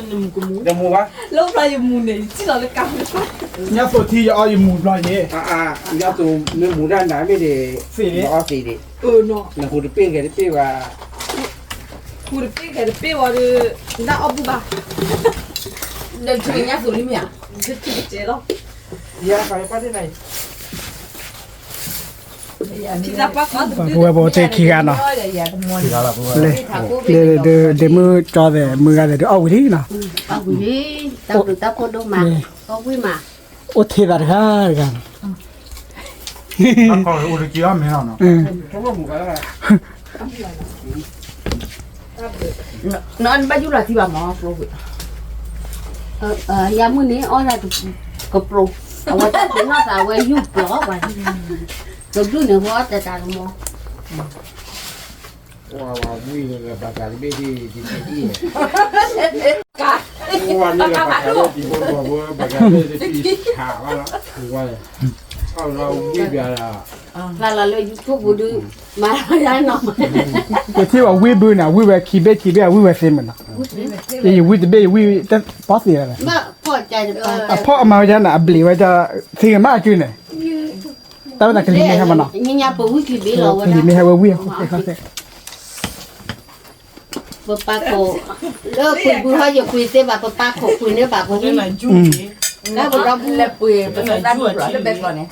တမူဘၣ်, လၢဖျါယမူန့ၣ် ယစံၣ်လီၤလၢကါ, ညါသိးထံယအီၣ်ယမူဘျီယဲ, ညါသိးမ့ၢ်မူဒၣ်နၤမ့ၢ်ဒံး, သ့ၣ်ဒံး, နအီၣ်သ့ၣ်ဒံး, နဟူးတပ့ၢ်ဂဲၤတပ့ၢ်ဘၣ် ဟူးတပ့ၢ်ဂဲၤတပ့ၢ်ဝံၤဒီး, နတၢ်အီၣ်ဘူၣ်ဘၣ်, ဒီးထံညါသိးလံမ့ၢ်ဧါ, ထံကစဲးလီၤ, ယၤပှၤပှၤတ့ၢ်နၤအံၤ, ပဝဲပအိၣ်တ့ၢ်ခံဂၤနီၤ, ဒ့မုၣ်ကၠီသဲးမုၢ်ဂၤသဲးဒုးအီၣ်ဝံၤလံနီၤ, အီၣ်ဝံၤလံ, တၢ်ဘျုးတၢ်ဖှိၣ်ဒိၣ်မး, အီၣ်ဝံၤမး, အိၣ်ထဲသးတဂၤတဂၤနီၤ, အိၣ်တက့ၤအီၣ်မ့ၢ်နီၤ, နဘၣ်ယူၢ်လီၤထံဘၣ်မး, ယၤမုၢ်န့ၣ်အီၣ်တၢ်ကပျိ, အဝဲတၢ်ပျိနီၢ်သးဝဲယူၢ်ပျီပှၤ, ကဘျုးန့ၣ်ဝဲအီၣ်တၢ်တၢ်ကမီၤ, ဝံၤဘၣ်တၢ်တဘ့ၣ်ဒ်, ဖျါလီၤလၢ YouTube ပူၤဒုး, မၤလီၤယါနီၤ, ယထံၣ်ဘၣ်ဝံၢ်ဘုန့ၣ် ဝံၢ်ဝဲခံဘ့ၣ်ခံဘ့ၣ် ဝံၢ်ဝဲသ့မးနီၤ, ယဝံၢ်တဘ့ၣ် ယဝံၢ်တပီၢ်သ့လီၤ, အဖီၣ်အမၤဝဲဒၣ်န့ၣ် အဘျံးဝဲဒၣ်, သ့ၣ်ဂ့ၤမးအကုန့ၣ်, တၢ်ဝဲဒၣ်ကလံၤမ့ၢ်ဟဲမးနီၤ, ကလံၤမ့ၢ်ဟဲဝဲဝံၢ်အဃိ, ပပာ်ခိၣ်, လၢကွံာ်ဘုဟီယကွံာ်သ့ဘၣ် ပပာ်ခိၣ်ကွံာ်န့ၢ်ဘၣ်ပှၤ, လၢပဒီပုၢ်, လၢပှ့ၤပသးဒူၣ်လီၤ လၢဘဲကျီၢ်န့ၣ်,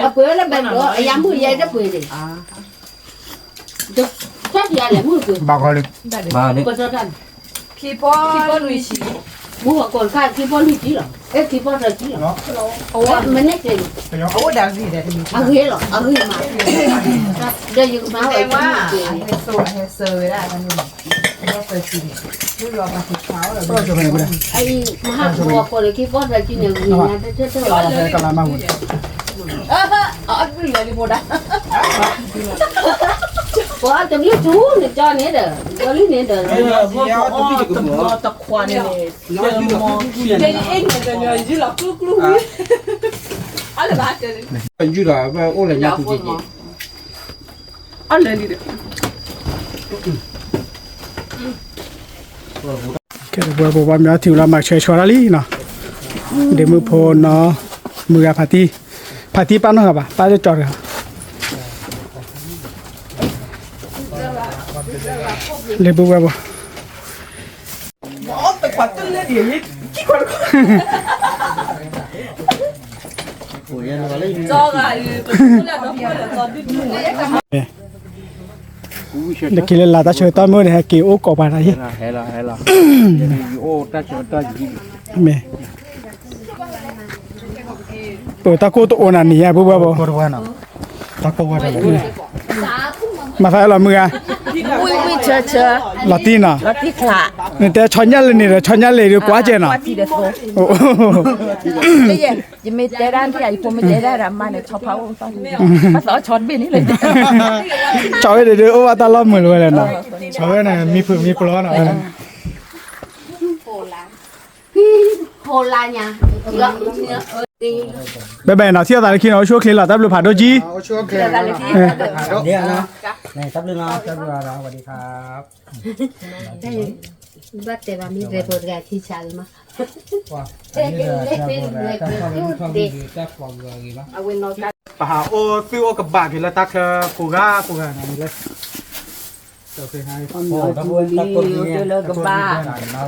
အပှ့ၤလၢဘဲကျီၢ် အယၤမုၣ်ယဲတပှ့ၤန့ၣ်, တၢ်ဒ်လဲၣ်မုၣ်ကွံာ်, ဘၣ်ဃီလံ, ပတၢ်တၢ်န့ၣ်, ခံပီ, မုၣ်အကိၢ်တခါခံပီလွံၢ်ကံလီၤ, အဲခံပီသၢကံလီၤ, မ့ၢ်န့ၣ်က့ၤ, အဂ့ၤလီၤ အဂ့ၤမး, ဒီးယကမၤဝဲ, အံၤမဟါကဝီၤခိၣ်လၢခံပီသၢကံန့ၣ် ဂ့ၤညါတထၢၣ်လီၤ, ပှၤတဘျုးထူန့ၣ်ကၠီန့ၣ်ဒီး ကၠီလံန့ၣ်ဒီး, တခွါန့ၣ်, ယုၢ်ဒီးအိၣ်လၢညါပူၤက့ၤက့ၤ, အလဲၤလံဒီး, ကဲ ပှၤပှၤမ့ၢ်ထံၣ်လီၤမၤဆဲးဆီတၢ်လံနီၤ, ဒ့မုၣ်ဖိနီၤ, မုၢ်ဂၤဖးတံၢ်, ဖးတံၢ်ပာ်နီၢ်ဂၤဘၣ် ပာ်လၢကၠီတဂၤ, လ့ပူၤဝဲပှၤ နက့ၤလၢလၢ်တၢ်ဆၢကတီၢ်မ့ၢ်န့ၣ် ဟဲက့ၤအိၣ်ကိးပှၤတၢ်ယဲ, မ့ၢ်, ပတၢ်ကိၢ်တအိၣ်နၤန့ၣ်ယဲ ဘုဘၣ်ဘၣ်, မၤသးလီၤမုၢ်ဂၤ, လီၤတံၢ်နီၤ, နတဲဆီညၣ်လၢန့ၣ်ဒီး ဆီညၣ်လၢဒီးကွၢ်ကဲနီၤ, ယမ့ၢ်တဲဒၣ်န့ၣ် ယဖိမ့ၢ်တဲဒၣ်ဒီးမါန့ၣ် ဆီဖးအိၣ်သီ, ဘၣ်သီဆီတဘ့ၣ်န့ၣ်လၢ, ဆီဝဲဒီးဒုးအိၣ်ဘၣ်တၢ်လီၢ်မုာ်လီၤဝဲလဲၣ်နီၤ, ဘဲဘဲနီၤ ထံၣ်အသးလၢခံနီၤ အိၣ်ဆူၣ်အိၣ်ချ့လီၤ တၢ်ဘျုးဖးဒိၣ်ကံ, တၢ်ဘျုးနီၤ တၢ်ဘျုးနီၤ สวัสดีครับ ဘၣ်တဲဘၣ်မ့ၢ်ဂ့ၤဖိတဂၤထံဆးလီၤမး, ပဟးအိၣ်သုအိၣ်ကဘၣ်က့ၤလၢတၢ်ချၢပူၤဂၤပူၤဂၤနီၤ မ့ၢ်လၢ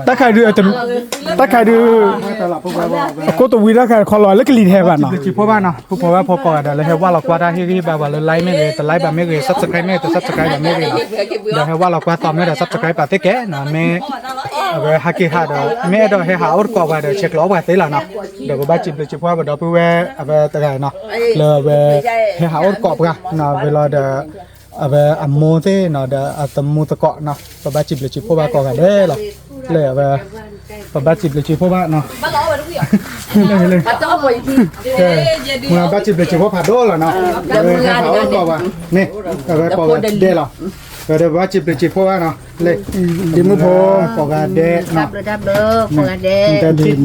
တၢ်ခါဒုး, တၢ်ခါဒုး, အကိးတဝံၤတၢ်ခါခီလီၤလၢကလံၤတဟဲဘၣ်နီၤ, စံးဖိဘၣ်နီၤ ဖိဖိဝဲဖိကိးဂၤဒီး လၢဟဲဝၢ်လီၤကွၢ်တၢ်ဟ့ၣ်ဂံၢ်ဟ့ၣ်ဘါပှၤလၢ like မ့ၢ်ဂ့ၤ, တ like ဘၣ်မ့ၢ်ဂ့ၤ, subscribe မ့ၢ်ဂ့ၤ, တ subscribe ဘၣ်မ့ၢ်ဂ့ၤနီၤ, ဒီးဟဲဝၢ်လီၤကွၢ်သီမ့ၢ်ဒီး subscribe ပာ်သ့ကဲနီၤ, မ့ၢ် အဝဲဟဲက့ၤဟးဒီး မ့ၢ်အဲၣ်ဒိးဟဲဟးအိၣ်တကိးပှၤဒီး ဆဲးကျိးအီၣ်ပှၤသ့လီၤနီၤ, ဒီးပဘၣ်စံးဘျုးစံးဖှိၣ်ပဒီပုၢ်ဝဲၢ်အဝဲတဂၤနီၤ, လၢအဝဲ ဟဲဟးအိၣ်တကိးပှၤနီၤ, ဝဲလီၤဒီး အဝဲအမိၢ်သ့ၣ်နီၤ ဒီးအသမူသကိးနီၤ ပဘၣ်စံးဘျုးစံးဖှိၣ်ဘၣ်ကိးဂၤဒဲးလီၤ, လၢအဝဲ ပဘၣ်စံးဘျုးစံးဖှိၣ်ဘၣ်နီၤ, လၢ ဘၣ်စံးဘျုးစံးဖှိၣ်ဖးဒိၣ်လီၤနီၤ, အဝဲဟဲဟးအိၣ်တကိးပှၤန့ၣ် အဝဲကိးဂၤဒဲးလီၤ, ဝဲဒီးပဘၣ်စံးဘျုးစံးဖှိၣ်ဘၣ်နီၤ, လၢ ဒ့မုၣ်ဖိ ကိးဂၤဒဲးနီၤ, ထံၣ်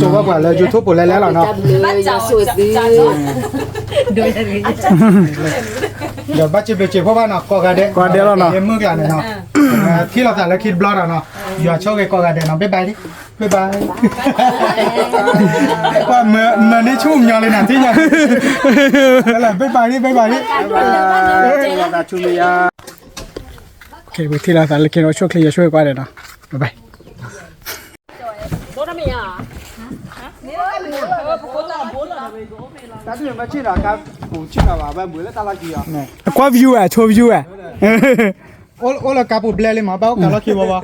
ဘၣ်ပှၤလၢ YouTube ပူၤလဲၤလဲၤလီၤနီၤ ဒီးဘၣ်စံးဘျုးစံးဖှိၣ်ဘၣ်နီၤ ကိးဂၤဒဲး ကိးဂၤဒဲးလီၤနီၤ, ဒ့မုၣ်ကျါန့ၣ်နီၤ, ထံၣ်လိာ်သးလၢခံတဘျီဒီးနီၤ, ယွၤဆိၣ်ဂ့ၤကိးဂၤဒဲးနီၤ, ဘဲဘၣ်လံ, ဘဲဘၣ်, မၤန့ၢ်ဆူၣ်ညီလံနီၤ ထံၣ်ညါ, ဘဲဘၣ်လံ ဘဲဘၣ်လံ, ပထံၣ်လိာ်သးလၢခံနီၤ ဆိၣ်ချ့ယွၤဆိၣ်ဂ့ၤကိးဂၤဒဲးနီၤ, ဘဲဘၣ် တၢ်ဒုးမ့ၢ်ဆ့ၣ်နီၤ ကါပူၤဆ့ၣ်နီၤဘၣ် ဘၣ်မုာ်လၢတၢ်လီၢ်ခံအီၤ, ကွၢ် view ဝဲ ဆိ view ဝဲ, အိၣ်လၢကါပူၤဘျဲလံမး ဘၣ်အိၣ်ကါလီၢ်ခံဝီဝီ,